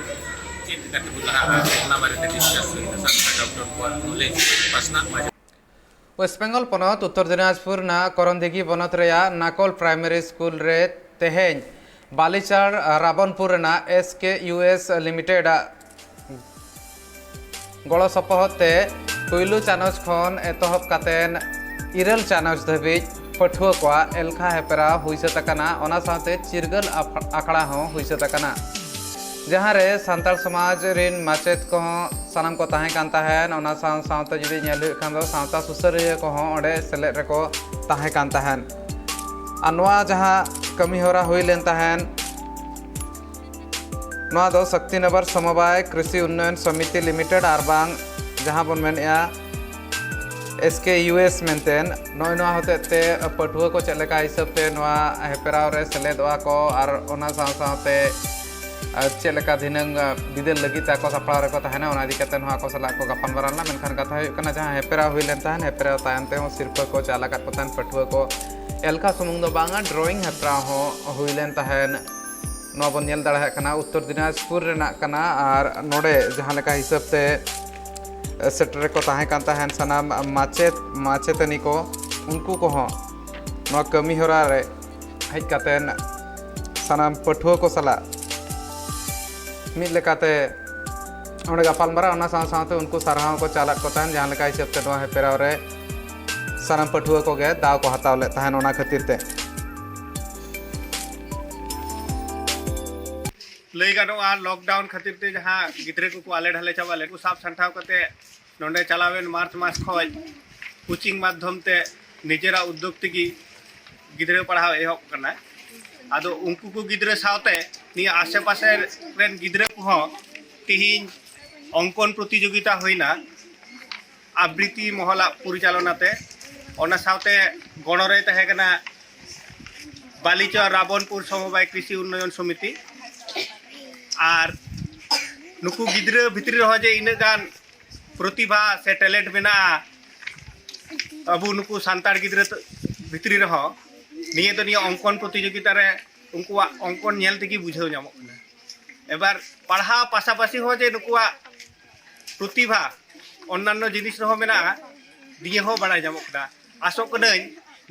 ᱪᱮᱫ ᱞᱮᱠᱟ ᱛᱮᱵᱚ ᱞᱟᱦᱟᱜᱼᱟ, ᱚᱱᱟ ᱵᱟᱨᱮᱛᱮ ᱰᱤᱥᱠᱟᱥ ᱦᱩᱭᱱᱟ᱾ ᱥᱟᱱᱛᱟᱲ ᱰᱚᱠᱴᱚᱨ ᱠᱚᱣᱟᱜ ᱱᱚᱞᱮᱡᱽ ᱯᱟᱥᱱᱟᱜ ᱢᱟ᱾ ᱳᱭᱮᱥᱴ ᱵᱮᱝᱜᱚᱞ ᱯᱚᱱᱚᱛ ᱩᱛᱛᱚᱨ ᱫᱤᱱᱟᱡᱽᱯᱩᱨ ᱨᱮᱱᱟᱜ ᱠᱚᱨᱚᱱᱫᱤᱜᱷᱤ ᱵᱚᱱᱚᱛ ᱨᱮᱭᱟᱜ ᱱᱟᱠᱚᱞ ᱯᱨᱟᱭᱢᱟᱨᱤ ᱥᱠᱩᱞ ᱨᱮ ᱛᱮᱦᱮᱧ ᱵᱟᱞᱤᱪᱟᱲ ᱨᱟᱵᱚᱱᱯᱩᱨ ᱨᱮᱱᱟᱜ S K U S limited ᱟᱜ ᱜᱚᱲᱚ ᱥᱚᱯᱚᱦᱚᱫ ᱛᱮ ᱯᱩᱭᱞᱩ ᱪᱟᱱᱟᱪ ᱠᱷᱚᱱ ᱮᱛᱚᱦᱚᱵ ᱠᱟᱛᱮᱱ ᱤᱨᱟᱹᱞ ᱪᱟᱱᱟᱪ ᱫᱷᱟᱹᱵᱤᱡ ᱯᱟᱹᱴᱷᱩᱣᱟᱹ ᱠᱚᱣᱟᱜ ᱮᱞᱠᱷᱟ ᱦᱮᱯᱨᱟᱣ ᱦᱩᱭ ᱥᱟᱹᱛ ᱟᱠᱟᱱᱟ᱾ ᱚᱱᱟ ᱥᱟᱶᱛᱮ ᱪᱤᱨᱜᱟᱹᱞ ᱟᱯ-, ᱟᱠᱷᱲᱟ ᱦᱚᱸ ᱦᱩᱭ ᱥᱟᱹᱛ ᱟᱠᱟᱱᱟ, ᱡᱟᱦᱟᱸ ᱨᱮ ᱥᱟᱱᱛᱟᱲ ᱥᱚᱢᱟᱡᱽ ᱨᱤᱱ ᱢᱟᱪᱮᱛ ᱠᱚᱦᱚᱸ ᱥᱟᱱᱟᱢ ᱠᱚ ᱛᱟᱦᱮᱸ ᱠᱟᱱ ᱛᱟᱦᱮᱸᱱ᱾ ᱚᱱᱟ ᱥᱟᱶ ᱥᱟᱶᱛᱮ ᱡᱩᱫᱤ ᱧᱮᱞ ᱦᱩᱭᱩᱜ ᱠᱷᱟᱱ ᱫᱚ ᱥᱟᱶᱛᱟ ᱥᱩᱥᱟᱹᱨᱤᱭᱟᱹ ᱠᱚᱦᱚᱸ ᱚᱸᱰᱮ ᱥᱮᱞᱮᱫ ᱨᱮᱠᱚ ᱛᱟᱦᱮᱸ ᱠᱟᱱ ᱛᱟᱦᱮᱸᱱ᱾ ᱟᱨ ᱱᱚᱣᱟ ᱡᱟᱦᱟᱸ ᱠᱟᱹᱢᱤ ᱦᱚᱨᱟ ᱦᱩᱭ ᱞᱮᱱ ᱛᱟᱦᱮᱸᱱ, ᱱᱚᱣᱟ ᱫᱚ ᱥᱚᱠᱛᱤᱱᱚᱜᱚᱨ ᱥᱚᱢᱚᱵᱟᱭ ᱠᱨᱤᱥᱤ ᱩᱱᱱᱚᱭᱚᱱ ᱥᱚᱢᱤᱛᱤ ᱞᱤᱢᱤᱴᱮᱰ ᱟᱨ ᱵᱟᱝ ᱡᱟᱦᱟᱸ ᱵᱚᱱ ᱢᱮᱱᱮᱫᱼᱟ ᱮᱥ ᱠᱮ ᱭᱩ ᱮᱥ ᱢᱮᱱᱛᱮ, ᱱᱚᱜᱼᱚᱭ ᱱᱚᱣᱟ ᱦᱚᱛᱮᱡ ᱛᱮ ᱯᱟᱹᱴᱷᱩᱣᱟᱹ ᱠᱚ ᱪᱮᱫ ᱞᱮᱠᱟ ᱦᱤᱥᱟᱹᱵ ᱛᱮ ᱱᱚᱣᱟ ᱦᱮᱯᱨᱟᱣ ᱨᱮ ᱥᱮᱞᱮᱫᱚᱜᱼᱟ ᱠᱚ ᱟᱨ ᱚᱱᱟ ᱥᱟᱶ ᱥᱟᱶᱛᱮ, ᱟᱨ ᱪᱮᱫ ᱞᱮᱠᱟ ᱫᱷᱤᱱᱟᱹᱝ, ᱟ, ᱵᱤᱫᱟᱹᱞ ᱞᱟᱹᱜᱤᱫ ᱛᱮ ᱟᱠᱚ ᱥᱟᱯᱲᱟᱣ ᱨᱮᱠᱚ ᱛᱟᱦᱮᱱᱟ, ᱚᱱᱟ ᱤᱫᱤ ᱠᱟᱛᱮ ᱦᱚᱸ ᱟᱠᱚ ᱥᱟᱞᱟᱜ ᱠᱚ ᱜᱟᱯᱟᱞᱢᱟᱨᱟᱣ ᱞᱮᱱᱟ᱾ ᱢᱮᱱᱠᱷᱟᱱ ᱠᱟᱛᱷᱟ ᱦᱩᱭᱩᱜ ᱠᱟᱱᱟ, ᱡᱟᱦᱟᱸ ᱦᱮᱯᱨᱟᱣ ᱦᱩᱭ ᱞᱮᱱ ᱛᱟᱦᱮᱸᱫ, ᱦᱮᱯᱨᱟᱣ ᱛᱟᱭᱚᱢ ᱛᱮᱦᱚᱸ ᱥᱤᱨᱯᱷᱟᱹ ᱠᱚ ᱪᱟᱞ ᱟᱠᱟᱫ ᱠᱚ ᱛᱟᱦᱮᱸᱫ ᱯᱟᱹᱴᱷᱩᱣᱟᱹ ᱠᱚ᱾ ᱮᱞᱠᱷᱟ ᱥᱩᱢᱩᱝ ᱫᱚ ᱵᱟᱝᱟ, ᱰᱨᱚᱭᱤᱝ ᱦᱮᱯᱨᱟᱣ ᱦᱚᱸ ᱦᱩᱭ ᱞᱮᱱ ᱛᱟᱦᱮᱸᱫ᱾ ᱱᱚᱣᱟ ᱵᱚᱱ ᱧᱮᱞ ᱫᱟᱲᱮᱭᱟᱜ ᱠᱟᱱᱟ, ᱩᱛᱛᱚᱨ ᱫᱤᱱᱟᱡᱽᱯᱩᱨ ᱨᱮᱱᱟᱜ ᱠᱟᱱᱟ᱾ ᱟᱨ ᱱᱚᱰᱮ ᱡᱟᱦᱟᱸ ᱞᱮᱠᱟ ᱦᱤᱥᱟᱹᱵ ᱛᱮ ᱥᱮᱴᱮᱨ ᱨᱮᱠᱚ ᱛᱟᱦᱮᱸ ᱠᱟᱱ ᱛᱟᱦᱮᱸᱫ ᱥᱟᱱᱟᱢ ᱢᱟᱪᱮᱫ ᱢᱟᱪᱮᱛᱟᱹᱱᱤ ᱠᱚ, ᱩᱱᱠᱩ ᱠᱚᱦᱚᱸ ᱱᱚᱣᱟ ᱠᱟᱹᱢᱤ ᱦᱚᱨᱟ ᱨᱮ ᱦᱮᱡ ᱠᱟᱛᱮᱱ ᱥᱟᱱᱟᱢ ᱯᱟᱹᱴᱷᱩᱣᱟᱹ ᱠᱚ ᱥᱟᱞᱟᱜ ᱢᱤᱫ ᱞᱮᱠᱟᱛᱮ ᱚᱸᱰᱮ ᱜᱟᱯᱟᱞᱢᱟᱨᱟᱣ, ᱚᱱᱟ ᱥᱟᱶ ᱥᱟᱶᱛᱮ ᱩᱱᱠᱩ ᱥᱟᱨᱦᱟᱣ ᱠᱚ ᱪᱟᱞᱟᱫ ᱠᱚ ᱛᱟᱦᱮᱸᱱ, ᱡᱟᱦᱟᱸ ᱞᱮᱠᱟ ᱦᱤᱥᱟᱹᱵ ᱛᱮ ᱱᱚᱣᱟ ᱦᱮᱯᱮᱨᱟᱣ ᱨᱮ ᱥᱟᱱᱟᱢ ᱯᱟᱹᱴᱷᱩᱣᱟᱹ ᱠᱚᱜᱮ ᱫᱟᱣ ᱠᱚ ᱦᱟᱛᱟᱣ ᱞᱮᱫ ᱛᱟᱦᱮᱸᱱ᱾ ᱚᱱᱟ ᱠᱷᱟᱹᱛᱤᱨ ᱛᱮ ᱞᱟᱹᱭ ᱜᱟᱱᱚᱜᱼᱟ, ᱞᱚᱠᱰᱟᱣᱩᱱ ᱠᱷᱟᱹᱛᱤᱨ ᱛᱮ ᱡᱟᱦᱟᱸ ᱜᱤᱫᱽᱨᱟᱹ ᱠᱚᱠᱚ ᱟᱞᱮ ᱰᱷᱟᱞᱮ ᱪᱟᱵᱟ ᱞᱮᱫ, ᱩᱱᱠᱩ ᱥᱟᱵ ᱥᱟᱢᱴᱟᱣ ᱠᱟᱛᱮ ᱱᱚᱰᱮ ᱪᱟᱞᱟᱣᱮᱱ ᱢᱟᱨᱪ ᱢᱟᱥ ᱠᱷᱚᱱ ᱠᱳᱪᱤᱝ ᱢᱟᱫᱽᱫᱷᱚᱢ ᱛᱮ ᱱᱤᱡᱮᱨᱟᱜ ᱩᱫᱽᱫᱳᱜᱽ ᱛᱮᱜᱮ ᱜᱤᱫᱽᱨᱟᱹ ᱯᱟᱲᱦᱟᱣ ᱮᱦᱚᱵ ᱠᱟᱱᱟ᱾ ᱟᱫᱚ ᱩᱱᱠᱩ ᱠᱚ ᱜᱤᱫᱽᱨᱟᱹ ᱥᱟᱶᱛᱮ ᱱᱤᱭᱟᱹ ᱟᱥᱮ ᱯᱟᱥᱮ ᱨᱮᱱ ᱜᱤᱫᱽᱨᱟᱹ ᱠᱚᱦᱚᱸ ᱛᱤᱦᱤᱧ ᱚᱝᱠᱚᱱ ᱯᱨᱚᱛᱤᱡᱳᱜᱤᱛᱟ ᱦᱩᱭᱱᱟ, ᱟᱵᱨᱤᱛᱤ ᱢᱚᱦᱚᱞᱟᱜ ᱯᱚᱨᱤᱪᱟᱞᱚᱱᱟ ᱛᱮ᱾ ᱚᱱᱟ ᱥᱟᱶᱛᱮ ᱜᱚᱲᱚ ᱨᱮ ᱛᱟᱦᱮᱸ ᱠᱟᱱᱟ ᱵᱟᱞᱤᱪᱚᱨ ᱨᱟᱵᱚᱱᱯᱩᱨ ᱥᱚᱢᱚᱵᱟᱭ ᱠᱨᱤᱥᱤ ᱩᱱᱱᱚᱭᱚᱱ ᱥᱚᱢᱤᱛᱤ᱾ ᱟᱨ ᱱᱩᱠᱩ ᱜᱤᱫᱽᱨᱟᱹ ᱵᱷᱤᱛᱨᱤ ᱨᱮᱦᱚᱸ ᱡᱮ ᱤᱱᱟᱹᱜ ᱜᱟᱱ ᱯᱨᱚᱛᱤᱵᱷᱟ ᱥᱮ ᱴᱮᱞᱮᱱᱴ ᱢᱮᱱᱟᱜᱼᱟ ᱟᱵᱚ ᱱᱩᱠᱩ ᱥᱟᱱᱛᱟᱲ ᱜᱤᱫᱽᱨᱟᱹ ᱵᱷᱤᱛᱨᱤ ᱨᱮᱦᱚᱸ, ᱱᱤᱭᱟᱹ ᱫᱚ ᱱᱤᱭᱟᱹ ᱚᱝᱠᱚᱱ ᱯᱨᱚᱛᱤᱡᱳᱜᱤᱛᱟ ᱨᱮ ᱩᱱᱠᱩᱣᱟᱜ ᱚᱝᱠᱚᱱ ᱧᱮᱞ ᱛᱮᱜᱮ ᱵᱩᱡᱷᱟᱹᱣ ᱧᱟᱢᱚᱜ ᱠᱟᱱᱟ᱾ ᱮᱵᱟᱨ ᱯᱟᱲᱦᱟᱣ ᱯᱟᱥᱟᱯᱟᱥᱤ ᱦᱚᱸ ᱡᱮ ᱱᱩᱠᱩᱣᱟᱜ ᱯᱨᱚᱛᱤᱵᱷᱟ ᱚᱱᱱᱟᱱᱱᱚ ᱡᱤᱱᱤᱥ ᱨᱮᱦᱚᱸ ᱢᱮᱱᱟᱜᱼᱟ, ᱱᱤᱭᱟᱹ ᱦᱚᱸ ᱵᱟᱲᱟᱭ ᱧᱟᱢᱚᱜ ᱠᱟᱱᱟ᱾ ᱟᱥᱚᱜ ᱠᱟᱹᱱᱟᱹᱧ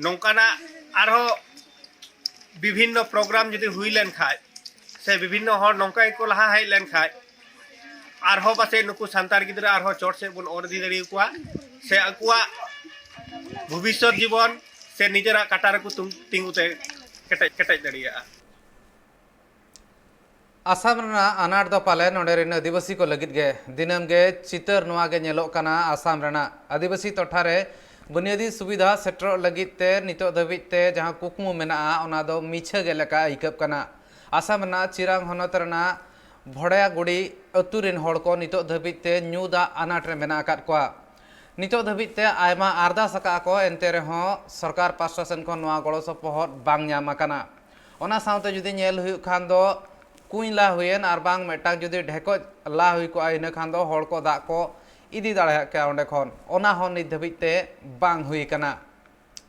ᱱᱚᱝᱠᱟᱱᱟᱜ ᱟᱨᱦᱚᱸ ᱵᱤᱵᱷᱤᱱᱱᱚ ᱯᱨᱳᱜᱨᱟᱢ ᱡᱩᱫᱤ ᱦᱩᱭ ᱞᱮᱱ ᱠᱷᱟᱡ ᱥᱮ ᱵᱤᱵᱷᱤᱱᱱᱚ ᱦᱚᱲ ᱱᱚᱝᱠᱟ ᱜᱮᱠᱚ ᱞᱟᱦᱟ ᱦᱮᱡ ᱞᱮᱱ ᱠᱷᱟᱡ, ᱟᱨᱦᱚᱸ ᱯᱟᱥᱮᱡ ᱱᱩᱠᱩ ᱥᱟᱱᱛᱟᱲ ᱜᱤᱫᱽᱨᱟᱹ ᱟᱨᱦᱚᱸ ᱪᱚᱴ ᱥᱮᱫ ᱵᱚᱱ ᱚᱨ ᱤᱫᱤ ᱫᱟᱲᱮᱭᱟᱠᱚᱣᱟ, ᱥᱮ ᱟᱠᱚᱣᱟᱜ ᱵᱷᱚᱵᱤᱥᱥᱚᱛ ᱡᱤᱵᱚᱱ ᱥᱮ ᱱᱤᱡᱮᱨᱟᱜ ᱠᱟᱴᱟ ᱨᱮᱠᱚ ᱛᱩᱝ-, ᱛᱤᱸᱜᱩ ᱛᱮ ᱠᱮᱴᱮᱡ, ᱠᱮᱴᱮᱡ ᱫᱟᱲᱮᱭᱟᱜᱼᱟ᱾ ᱟᱥᱟᱢ ᱨᱮᱱᱟᱜ ᱟᱱᱟᱴ ᱫᱚ ᱯᱟᱞᱮ ᱱᱚᱰᱮ ᱨᱮᱱ ᱟᱹᱫᱤᱵᱟᱹᱥᱤ ᱠᱚ ᱞᱟᱹᱜᱤᱫ ᱜᱮ᱾ ᱫᱤᱱᱟᱹᱢ ᱜᱮ ᱪᱤᱛᱟᱹᱨ ᱱᱚᱣᱟ ᱜᱮ ᱧᱮᱞᱚᱜ ᱠᱟᱱᱟ, ᱟᱥᱟᱢ ᱨᱮᱱᱟᱜ ᱟᱹᱫᱤᱵᱟᱹᱥᱤ ᱴᱚᱴᱷᱟ ᱨᱮ ᱵᱩᱱᱤᱭᱟᱹᱫᱤ ᱥᱩᱵᱤᱫᱷᱟ ᱥᱮᱴᱮᱨᱚᱜ ᱞᱟᱹᱜᱤᱫ ᱛᱮ ᱱᱤᱛᱚᱜ ᱫᱷᱟᱹᱵᱤᱡ ᱛᱮ ᱡᱟᱦᱟᱸ ᱠᱩᱠᱢᱩ ᱢᱮᱱᱟᱜᱼᱟ, ᱚᱱᱟ ᱫᱚ ᱢᱤᱪᱷᱟᱹ ᱜᱮ ᱞᱮᱠᱟ ᱟᱹᱭᱠᱟᱹᱜ ᱠᱟᱱᱟ᱾ ᱟᱥᱟᱢ ᱨᱮᱱᱟᱜ ᱪᱤᱨᱟᱝ ᱦᱚᱱᱚᱛ ᱨᱮᱱᱟᱜ ᱵᱷᱚᱲᱟᱭᱟᱜᱩᱲᱤ ᱟᱹᱛᱩ ᱨᱮᱱ ᱦᱚᱲ ᱠᱚ ᱱᱤᱛᱚᱜ ᱫᱷᱟᱹᱵᱤᱡ ᱛᱮ ᱧᱩ ᱫᱟᱜ ᱟᱱᱟᱴ ᱨᱮ ᱢᱮᱱᱟᱜ ᱟᱠᱟᱫ ᱠᱚᱣᱟ᱾ ᱱᱤᱛᱚᱜ ᱫᱷᱟᱹᱵᱤᱡ ᱛᱮ ᱟᱭᱢᱟ ᱟᱨᱫᱟᱥ ᱟᱠᱟᱫᱼᱟ ᱠᱚ, ᱮᱱᱛᱮ ᱨᱮᱦᱚᱸ ᱥᱚᱨᱠᱟᱨ ᱯᱟᱥᱴᱟ ᱥᱮᱱ ᱠᱷᱚᱱ ᱱᱚᱣᱟ ᱜᱚᱲᱚ ᱥᱚᱯᱚᱦᱚᱫ ᱵᱟᱝ ᱧᱟᱢ ᱟᱠᱟᱱᱟ᱾ ᱚᱱᱟ ᱥᱟᱶᱛᱮ ᱡᱩᱫᱤ ᱧᱮᱞ ᱦᱩᱭᱩᱜ ᱠᱷᱟᱱ ᱫᱚ, ᱠᱩᱧ ᱞᱟ ᱦᱩᱭᱮᱱ ᱟᱨ ᱵᱟᱝ ᱢᱤᱫᱴᱟᱝ ᱡᱩᱫᱤ ᱰᱷᱮᱠᱚᱡ ᱞᱟ ᱦᱩᱭ ᱠᱚᱜᱼᱟ, ᱤᱱᱟᱹ ᱠᱷᱟᱱ ᱫᱚ ᱦᱚᱲ ᱠᱚ ᱫᱟᱜ ᱠᱚ ᱤᱫᱤ ᱫᱟᱲᱮᱭᱟᱜ ᱠᱮᱭᱟ ᱚᱸᱰᱮ ᱠᱷᱚᱱ᱾ ᱚᱱᱟ ᱦᱚᱸ ᱱᱤᱛ ᱫᱷᱟᱹᱵᱤᱡ ᱛᱮ ᱵᱟᱝ ᱦᱩᱭ ᱟᱠᱟᱱᱟ᱾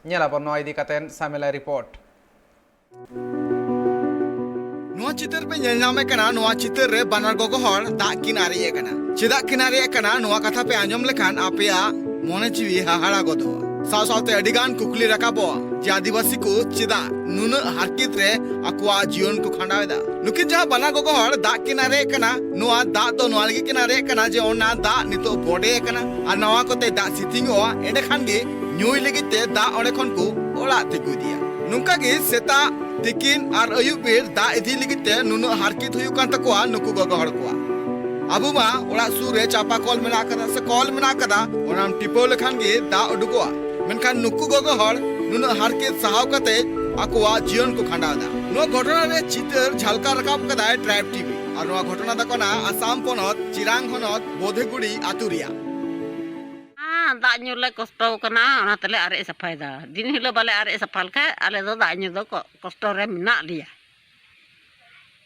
ᱧᱮᱞᱟᱵᱚᱱ ᱱᱚᱣᱟ ᱤᱫᱤ ᱠᱟᱛᱮ ᱥᱟᱢᱮᱞᱟᱭ ᱨᱤᱯᱳᱨᱴ᱾ ᱱᱚᱣᱟ ᱪᱤᱛᱟᱹᱨ ᱯᱮ ᱧᱮᱞ ᱧᱟᱢᱮᱫ ᱠᱟᱱᱟ, ᱱᱚᱣᱟ ᱪᱤᱛᱟᱹᱨ ᱨᱮ ᱵᱟᱱᱟᱨ ᱜᱚᱜᱚ ᱦᱚᱲ ᱫᱟᱜ ᱠᱤᱱ ᱟᱨᱮᱡ ᱮᱫ ᱠᱟᱱᱟ᱾ ᱪᱮᱫᱟᱜ ᱠᱤᱱ ᱟᱨᱮᱡ ᱮᱫ ᱠᱟᱱᱟ, ᱱᱚᱣᱟ ᱠᱟᱛᱷᱟ ᱯᱮ ᱟᱸᱡᱚᱢ ᱞᱮᱠᱷᱟᱱ ᱟᱯᱮᱭᱟᱜ ᱢᱚᱱᱮ ᱡᱤᱣᱤ ᱦᱟᱦᱟᱲᱟ ᱜᱚᱫᱚᱜᱼᱟ᱾ ᱥᱟᱶ ᱥᱟᱶᱛᱮ ᱟᱹᱰᱤ ᱜᱟᱱ ᱠᱩᱠᱞᱤ ᱨᱟᱠᱟᱵᱚᱜᱼᱟ ᱡᱮ ᱟᱹᱫᱤᱵᱟᱹᱥᱤ ᱠᱚ ᱪᱮᱫᱟᱜ ᱱᱩᱱᱟᱹᱜ ᱦᱟᱨᱠᱮᱛ ᱨᱮ ᱟᱠᱚᱣᱟᱜ ᱡᱤᱭᱚᱱ ᱠᱚ ᱠᱷᱟᱸᱰᱟᱣ ᱮᱫᱟ᱾ ᱱᱩᱠᱤᱱ ᱡᱟᱦᱟᱸ ᱵᱟᱱᱟᱨ ᱜᱚᱜᱚ ᱦᱚᱲ ᱫᱟᱜ ᱠᱤᱱ ᱟᱨᱮᱡ ᱮᱫ ᱠᱟᱱᱟ, ᱱᱚᱣᱟ ᱫᱟᱜ ᱫᱚ ᱱᱚᱣᱟ ᱞᱟᱹᱜᱤᱫ ᱠᱤᱱ ᱟᱨᱮᱡ ᱮᱫ ᱠᱟᱱᱟ ᱡᱮ ᱚᱱᱟ ᱫᱟᱜ ᱱᱤᱛᱚᱜ ᱵᱚᱰᱮ ᱟᱠᱟᱱᱟ ᱟᱨ ᱱᱚᱣᱟ ᱠᱚᱛᱮ ᱫᱟᱜ ᱥᱤᱛᱤᱝᱚᱜᱼᱟ, ᱮᱸᱰᱮᱠᱷᱟᱱ ᱜᱮ ᱧᱩᱭ ᱞᱟᱹᱜᱤᱫ ᱛᱮ ᱫᱟᱜ ᱚᱸᱰᱮ ᱠᱷᱚᱱ ᱠᱚ ᱚᱲᱟᱜ ᱛᱮᱠᱚ ᱤᱫᱤᱭᱟ᱾ ᱱᱚᱝᱠᱟ ᱜᱮ ᱥᱮᱛᱟᱜ, ᱛᱤᱠᱤᱱ ᱟᱨ ᱟᱹᱭᱩᱵ ᱵᱮᱲ ᱫᱟᱜ ᱤᱫᱤ ᱞᱟᱹᱜᱤᱫ ᱛᱮ ᱱᱩᱱᱟᱹᱜ ᱦᱟᱨᱠᱮᱛ ᱦᱩᱭᱩᱜ ᱠᱟᱱ ᱛᱟᱠᱚᱣᱟ ᱱᱩᱠᱩ ᱜᱚᱜᱚ ᱦᱚᱲ ᱠᱚᱣᱟᱜ᱾ ᱟᱵᱚ ᱢᱟ ᱚᱲᱟᱜ ᱥᱩᱨ ᱨᱮ ᱪᱟᱯᱟ ᱠᱚᱞ ᱢᱮᱱᱟᱜ ᱟᱠᱟᱫᱟ ᱥᱮ ᱠᱚᱞ ᱢᱮᱱᱟᱜ ᱟᱠᱟᱫᱟ, ᱚᱱᱟᱢ ᱴᱤᱯᱟᱹᱣ ᱞᱮᱠᱷᱟᱱ ᱜᱮ ᱫᱟᱜ ᱩᱰᱩᱠᱚᱜᱼᱟ᱾ ᱢᱮᱱᱠᱷᱟᱱ ᱱᱩᱠᱩ ᱜᱚᱜᱚ ᱦᱚᱲ ᱱᱩᱱᱟᱹᱜ ᱦᱟᱨᱠᱮᱛ ᱥᱟᱦᱟᱣ ᱠᱟᱛᱮ ᱟᱠᱚᱣᱟᱜ ᱡᱤᱭᱚᱱ ᱠᱚ ᱠᱷᱟᱸᱰᱟᱣ ᱮᱫᱟ᱾ ᱱᱚᱣᱟ ᱜᱷᱚᱴᱚᱱᱟ ᱨᱮ ᱪᱤᱛᱟᱹᱨ ᱡᱷᱟᱞᱠᱟᱣ ᱨᱟᱠᱟᱵ ᱠᱟᱫᱟᱭ ᱴᱨᱟᱭᱤᱵᱽ ᱴᱤᱵᱷᱤ᱾ ᱟᱨ ᱱᱚᱣᱟ ᱜᱷᱚᱴᱚᱱᱟ ᱫᱚ ᱠᱟᱱᱟ ᱟᱥᱟᱢ ᱯᱚᱱᱚᱛ ᱪᱤᱨᱟᱝ ᱦᱚᱱᱚᱛ ᱵᱳᱫᱷᱮᱜᱩᱲᱤ ᱟᱹᱛᱩ ᱨᱮᱭᱟᱜ᱾ ᱦᱮᱸ, ᱫᱟᱜ ᱧᱩ ᱞᱮ ᱠᱚᱥᱴᱚ ᱠᱟᱱᱟ, ᱚᱱᱟ ᱛᱮᱞᱮ ᱟᱨᱮᱡ ᱥᱟᱯᱷᱟᱭᱮᱫᱟ᱾ ᱫᱤᱱ ᱦᱤᱞᱳᱜ ᱵᱟᱞᱮ ᱟᱨᱮᱡ ᱥᱟᱯᱷᱟ ᱞᱮᱠᱷᱟᱡ ᱟᱞᱮ ᱫᱚ ᱫᱟᱜ ᱧᱩ ᱫᱚ ᱠᱚ-, ᱠᱚᱥᱴᱚ ᱨᱮ ᱢᱮᱱᱟᱜ ᱞᱮᱭᱟ᱾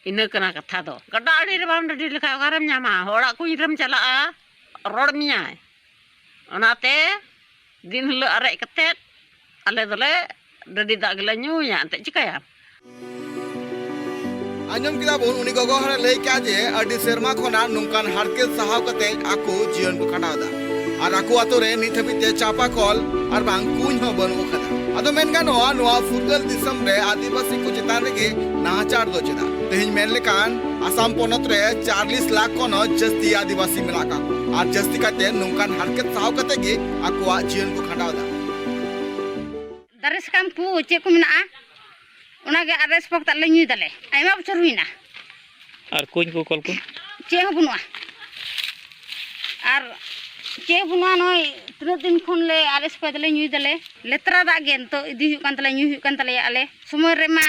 ᱤᱱᱟᱹ ᱠᱟᱱᱟ ᱠᱟᱛᱷᱟ ᱫᱚ᱾ ᱜᱟᱰᱟ ᱟᱲᱮ ᱨᱮ ᱵᱟᱢ ᱰᱟᱹᱰᱤ ᱞᱮᱠᱷᱟᱡ ᱚᱠᱟᱨᱮᱢ ᱧᱟᱢᱟ? ᱦᱚᱲᱟᱜ ᱠᱩᱧ ᱨᱮᱢ ᱪᱟᱞᱟᱜᱼᱟ, ᱨᱚᱲ ᱢᱮᱭᱟᱭ᱾ ᱚᱱᱟᱛᱮ ᱫᱤᱱ ᱦᱤᱞᱳᱜ ᱟᱨᱮᱡ ᱠᱟᱛᱮᱫ ᱟᱞᱮ ᱫᱚᱞᱮ ᱰᱟᱹᱰᱤ ᱫᱟᱜ ᱜᱮᱞᱮ ᱧᱩᱭᱟ, ᱮᱱᱛᱮᱫ ᱪᱤᱠᱟᱹᱭᱟᱢ? ᱟᱸᱡᱚᱢ ᱠᱮᱫᱟ ᱵᱚᱱ, ᱩᱱᱤ ᱜᱚᱜᱚ ᱦᱚᱲᱮ ᱞᱟᱹᱭ ᱠᱮᱫᱟ ᱡᱮ ᱟᱹᱰᱤ ᱥᱮᱨᱢᱟ ᱠᱷᱚᱱᱟᱜ ᱱᱚᱝᱠᱟᱱ ᱦᱟᱨᱠᱮᱛ ᱥᱟᱦᱟᱣ ᱠᱟᱛᱮ ᱟᱠᱚ ᱡᱤᱭᱚᱱ ᱠᱚ ᱠᱷᱟᱸᱰᱟᱣ ᱮᱫᱟ᱾ ᱟᱨ ᱟᱠᱚ ᱟᱛᱳ ᱨᱮ ᱱᱤᱛ ᱦᱟᱹᱵᱤᱡ ᱛᱮ ᱪᱟᱯᱟ ᱠᱚᱞ ᱟᱨ ᱵᱟᱝ ᱠᱩᱧ ᱦᱚᱸ ᱵᱟᱹᱱᱩᱜ ᱟᱠᱟᱫᱟ᱾ ᱟᱫᱚ ᱢᱮᱱ ᱜᱟᱱᱚᱜᱼᱟ, ᱱᱚᱣᱟ ᱯᱷᱩᱨᱜᱟᱹᱞ ᱫᱤᱥᱚᱢ ᱨᱮ ᱟᱹᱫᱤᱵᱟᱹᱥᱤ ᱠᱚ ᱪᱮᱛᱟᱱ ᱨᱮᱜᱮ ᱱᱟᱦᱟᱪᱟᱨ ᱫᱚ ᱪᱮᱫᱟᱜ? ᱛᱮᱦᱮᱧ ᱢᱮᱱ ᱞᱮᱠᱷᱟᱱ ᱟᱥᱟᱢ ᱯᱚᱱᱚᱛ ᱨᱮ ᱪᱟᱞᱞᱤᱥ ᱞᱟᱠᱷ ᱠᱷᱚᱱ ᱦᱚᱸ ᱡᱟᱹᱥᱛᱤ ᱟᱹᱫᱤᱵᱟᱹᱥᱤ ᱢᱮᱱᱟᱜ ᱟᱠᱟᱫ ᱠᱚᱣᱟ᱾ ᱟᱨ ᱡᱟᱹᱥᱛᱤ ᱠᱟᱭᱛᱮ ᱱᱚᱝᱠᱟᱱ ᱦᱟᱨᱠᱮᱛ ᱥᱟᱦᱟᱣ ᱠᱟᱛᱮ ᱜᱮ ᱟᱠᱚᱣᱟᱜ ᱡᱤᱭᱚᱱ ᱠᱚ ᱠᱷᱟᱸᱰᱟᱣ ᱮᱫᱟ᱾ ᱫᱟᱨᱮ ᱥᱟᱠᱟᱢ ᱠᱚ ᱪᱮᱫ ᱠᱚ ᱢᱮᱱᱟᱜᱼᱟ, ᱚᱱᱟᱜᱮ ᱟᱨᱮᱥ ᱯᱟᱠ ᱫᱟᱜ ᱞᱮ ᱧᱩᱭ ᱫᱟᱞᱮ᱾ ᱟᱭᱢᱟ ᱵᱚᱪᱷᱚᱨ ᱦᱩᱭᱱᱟ᱾ ᱟᱨ ᱠᱩᱧ ᱠᱚ, ᱠᱚᱞ ᱠᱚ? ᱪᱮᱫ ᱦᱚᱸ ᱵᱟᱹᱱᱩᱜᱼᱟ᱾ ᱟᱨ ᱪᱮᱫ ᱦᱚᱸ ᱵᱟᱹᱱᱩᱜᱼᱟ, ᱱᱚᱜᱼᱚᱭ ᱛᱤᱱᱟᱹᱜ ᱫᱤᱱ ᱠᱷᱚᱱ ᱞᱮ ᱟᱨᱮᱥ ᱯᱟᱠ ᱫᱟᱞᱮ ᱧᱩᱭ ᱫᱟᱞᱮ᱾ ᱞᱮᱛᱨᱟ ᱫᱟᱜ ᱜᱮ ᱱᱤᱛᱚᱜ ᱤᱫᱤ ᱦᱩᱭᱩᱜ ᱠᱟᱱ ᱛᱟᱞᱮᱭᱟ, ᱧᱩᱭ ᱦᱩᱭᱩᱜ ᱠᱟᱱ ᱛᱟᱞᱮᱭᱟ᱾ ᱟᱞᱮ ᱥᱚᱢᱚᱭ ᱨᱮᱢᱟ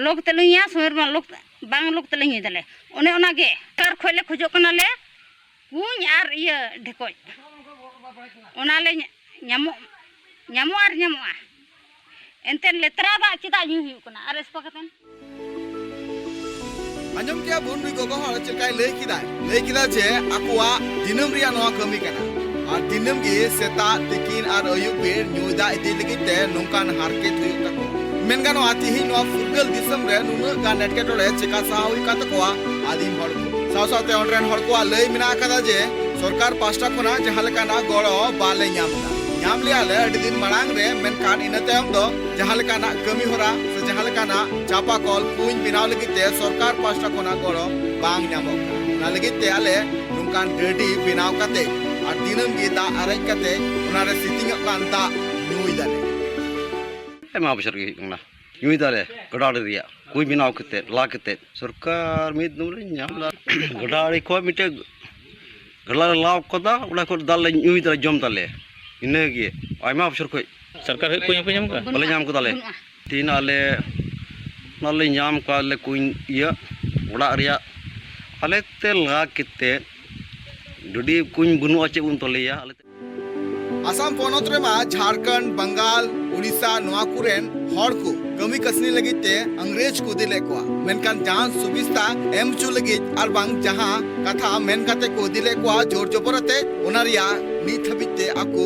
ᱞᱚ ᱠᱟᱛᱮ ᱞᱮ ᱧᱩᱭᱟ, ᱥᱚᱢᱚᱭ ᱨᱮᱢᱟ ᱞᱚ, ᱵᱟᱝ ᱞᱚ ᱠᱟᱛᱮ ᱞᱮ ᱧᱩᱭ ᱫᱟᱞᱮ᱾ ᱚᱱᱮ ᱚᱱᱟᱜᱮ ᱥᱚᱨᱠᱟᱨ ᱠᱷᱚᱡ ᱞᱮ ᱠᱷᱚᱡᱚᱜ ᱠᱟᱱᱟᱞᱮ, ᱠᱩᱧ ᱟᱨ ᱤᱭᱟᱹ ᱰᱷᱮᱠᱚᱡ, ᱚᱱᱟ ᱞᱮ ᱧᱟ-, ᱧᱟᱢᱚᱜ, ᱧᱟᱢᱚᱜᱼᱟ ᱟᱨ ᱧᱟᱢᱚᱜᱼᱟ᱾ ᱮᱱᱛᱮᱫ ᱞᱮᱛᱨᱟ ᱫᱟᱜ ᱪᱮᱫᱟᱜ ᱧᱩ ᱦᱩᱭᱩᱜ ᱠᱟᱱᱟ ᱟᱨ ᱮᱥᱯᱟ ᱠᱟᱛᱮᱱ? ᱟᱸᱡᱚᱢ ᱠᱮᱜᱼᱟ ᱵᱚᱱ ᱱᱩᱭ ᱜᱚᱜᱚ ᱦᱚᱲ ᱪᱮᱫ ᱞᱮᱠᱟᱭ ᱞᱟᱹᱭ ᱠᱮᱫᱟᱭ᱾ ᱞᱟᱹᱭ ᱠᱮᱫᱟ ᱡᱮ ᱟᱠᱚᱣᱟᱜ ᱫᱤᱱᱟᱹᱢ ᱨᱮᱭᱟᱜ ᱱᱚᱣᱟ ᱠᱟᱹᱢᱤ ᱠᱟᱱᱟ ᱟᱨ ᱫᱤᱱᱟᱹᱢ ᱜᱮ ᱥᱮᱛᱟᱜ, ᱛᱤᱠᱤᱱ ᱟᱨ ᱟᱹᱭᱩᱵ ᱵᱮᱲ ᱧᱩ ᱫᱟᱜ ᱤᱫᱤ ᱞᱟᱹᱜᱤᱫ ᱛᱮ ᱱᱚᱝᱠᱟᱱ ᱦᱟᱨᱠᱮᱛ ᱦᱩᱭᱩᱜ ᱛᱟᱠᱚᱣᱟ᱾ ᱢᱮᱱ ᱜᱟᱱᱚᱜᱼᱟ, ᱛᱤᱦᱤᱧ ᱱᱚᱣᱟ ᱯᱷᱩᱨᱜᱟᱹᱞ ᱫᱤᱥᱚᱢ ᱨᱮ ᱱᱩᱱᱟᱹᱜ ᱜᱟᱱ ᱮᱴᱠᱮᱴᱚᱬᱮ ᱪᱮᱠᱟ ᱥᱟᱦᱟᱣ ᱦᱩᱭᱩᱜ ᱠᱟᱱ ᱛᱟᱠᱚᱣᱟ ᱟᱹᱫᱤᱢ ᱦᱚᱲ ᱠᱚ᱾ ᱥᱟᱶ ᱥᱟᱶᱛᱮ ᱚᱸᱰᱮ ᱨᱮᱱ ᱦᱚᱲ ᱠᱚᱣᱟᱜ ᱞᱟᱹᱭ ᱢᱮᱱᱟᱜ ᱟᱠᱟᱫᱟ ᱡᱮ ᱥᱚᱨᱠᱟᱨ ᱯᱟᱥᱴᱟ ᱠᱷᱚᱱᱟᱜ ᱡᱟᱦᱟᱸ ᱞᱮᱠᱟᱱᱟᱜ ᱜᱚᱲᱚ ᱵᱟᱞᱮ ᱧᱟᱢ ᱮᱫᱟ᱾ ᱧᱟᱢ ᱞᱮᱭᱟ ᱞᱮ ᱟᱹᱰᱤ ᱫᱤᱱ ᱢᱟᱲᱟᱝ ᱨᱮ, ᱢᱮᱱᱠᱷᱟᱱ ᱤᱱᱟᱹ ᱛᱟᱭᱚᱢ ᱫᱚ ᱡᱟᱦᱟᱸ ᱞᱮᱠᱟᱱᱟᱜ ᱠᱟᱹᱢᱤ ᱦᱚᱨᱟ ᱥᱮ ᱡᱟᱦᱟᱸ ᱞᱮᱠᱟᱱᱟᱜ ᱪᱟᱯᱟ ᱠᱚᱞ ᱠᱩᱧ ᱵᱮᱱᱟᱣ ᱞᱟᱹᱜᱤᱫ ᱛᱮ ᱥᱚᱨᱠᱟᱨ ᱯᱟᱥᱴᱟ ᱠᱷᱚᱱᱟᱜ ᱜᱚᱲᱚ ᱵᱟᱝ ᱧᱟᱢᱚᱜ ᱠᱟᱱᱟ᱾ ᱚᱱᱟ ᱞᱟᱹᱜᱤᱫ ᱛᱮ ᱟᱞᱮ ᱱᱚᱝᱠᱟᱱ ᱰᱟᱹᱰᱤ ᱵᱮᱱᱟᱣ ᱠᱟᱛᱮ ᱟᱨ ᱫᱤᱱᱟᱹᱢ ᱜᱮ ᱫᱟᱜ ᱟᱨᱮᱡ ᱠᱟᱛᱮ ᱚᱱᱟᱨᱮ ᱥᱤᱛᱤᱝᱚᱜ ᱠᱟᱱ ᱫᱟᱜ ᱧᱩᱭ ᱫᱟᱞᱮ᱾ ᱟᱭᱢᱟ ᱵᱚᱪᱷᱚᱨ ᱜᱮ ᱦᱩᱭᱩᱜ ᱠᱟᱱᱟ᱾ ᱧᱩᱭ ᱫᱟᱞᱮ ᱜᱟᱰᱟ ᱟᱲᱮ ᱨᱮᱭᱟᱜ ᱠᱩᱧ ᱵᱮᱱᱟᱣ ᱠᱟᱛᱮᱫ, ᱞᱟ ᱠᱟᱛᱮᱫ᱾ ᱥᱚᱨᱠᱟᱨ ᱢᱤᱫ ᱫᱚᱢ ᱞᱮ ᱧᱟᱢ ᱞᱮᱫᱟ᱾ ᱜᱟᱰᱟ ᱟᱲᱮ ᱠᱷᱚᱱ ᱢᱤᱫᱴᱮᱡ ᱜᱟᱰᱟ ᱞᱮ ᱞᱟᱣ ᱠᱟᱫᱟ, ᱚᱸᱰᱮ ᱠᱷᱚᱱ ᱫᱟᱜ ᱞᱮ ᱧᱩᱭ ᱫᱟᱞᱮ, ᱡᱚᱢ ᱫᱟᱞᱮ᱾ ᱤᱱᱟᱹᱜᱮ ᱟᱭᱢᱟ ᱵᱚᱪᱷᱚᱨ ᱠᱷᱚᱱ᱾ ᱥᱚᱨᱠᱟᱨ ᱠᱷᱚᱱ ᱠᱩᱧ ᱦᱚᱸᱯᱮ ᱧᱟᱢ ᱠᱟᱜᱼᱟ? ᱵᱟᱞᱮ ᱧᱟᱢ ᱠᱟᱫᱟ ᱞᱮ᱾ ᱛᱮᱦᱮᱧ ᱟᱞᱮ ᱚᱱᱟ ᱞᱮ ᱧᱟᱢ ᱠᱟᱜᱼᱟ, ᱞᱮ ᱠᱩᱧ ᱤᱭᱟᱹ ᱚᱲᱟᱜ ᱨᱮᱭᱟᱜ ᱟᱞᱮ ᱛᱮ ᱞᱟ ᱠᱟᱛᱮᱫ᱾ ᱰᱩᱰᱤ ᱠᱩᱧ ᱵᱟᱹᱱᱩᱜᱼᱟ, ᱪᱮᱫ ᱵᱚᱱ ᱛᱚᱞᱮᱭᱟ ᱟᱞᱮ ᱛᱮ? ᱟᱥᱟᱢ ᱯᱚᱱᱚᱛ ᱨᱮᱢᱟ ᱡᱷᱟᱲᱠᱷᱚᱸᱰ, ᱵᱟᱝᱜᱟᱞ, ᱩᱲᱤᱥᱥᱟ ᱱᱚᱣᱟ ᱠᱚᱨᱮᱱ ᱦᱚᱲ ᱠᱚ ᱠᱟᱹᱢᱤ ᱠᱟᱹᱥᱱᱤ ᱞᱟᱹᱜᱤᱫ ᱛᱮ ᱤᱝᱨᱮᱡᱽ ᱠᱚ ᱤᱫᱤ ᱞᱮᱫ ᱠᱚᱣᱟ, ᱢᱮᱱᱠᱷᱟᱱ ᱡᱟᱦᱟᱸ ᱥᱩᱵᱤᱥᱛᱟ ᱮᱢ ᱦᱚᱪᱚ ᱞᱟᱹᱜᱤᱫ ᱟᱨ ᱵᱟᱝ ᱡᱟᱦᱟᱸ ᱠᱟᱛᱷᱟ ᱢᱮᱱ ᱠᱟᱛᱮ ᱠᱚ ᱤᱫᱤ ᱞᱮᱫ ᱠᱚᱣᱟ ᱡᱳᱨ ᱡᱚᱵᱚᱨ ᱟᱛᱮ, ᱚᱱᱟ ᱨᱮᱭᱟᱜ ᱱᱤᱛ ᱦᱟᱹᱵᱤᱡ ᱛᱮ ᱟᱠᱚ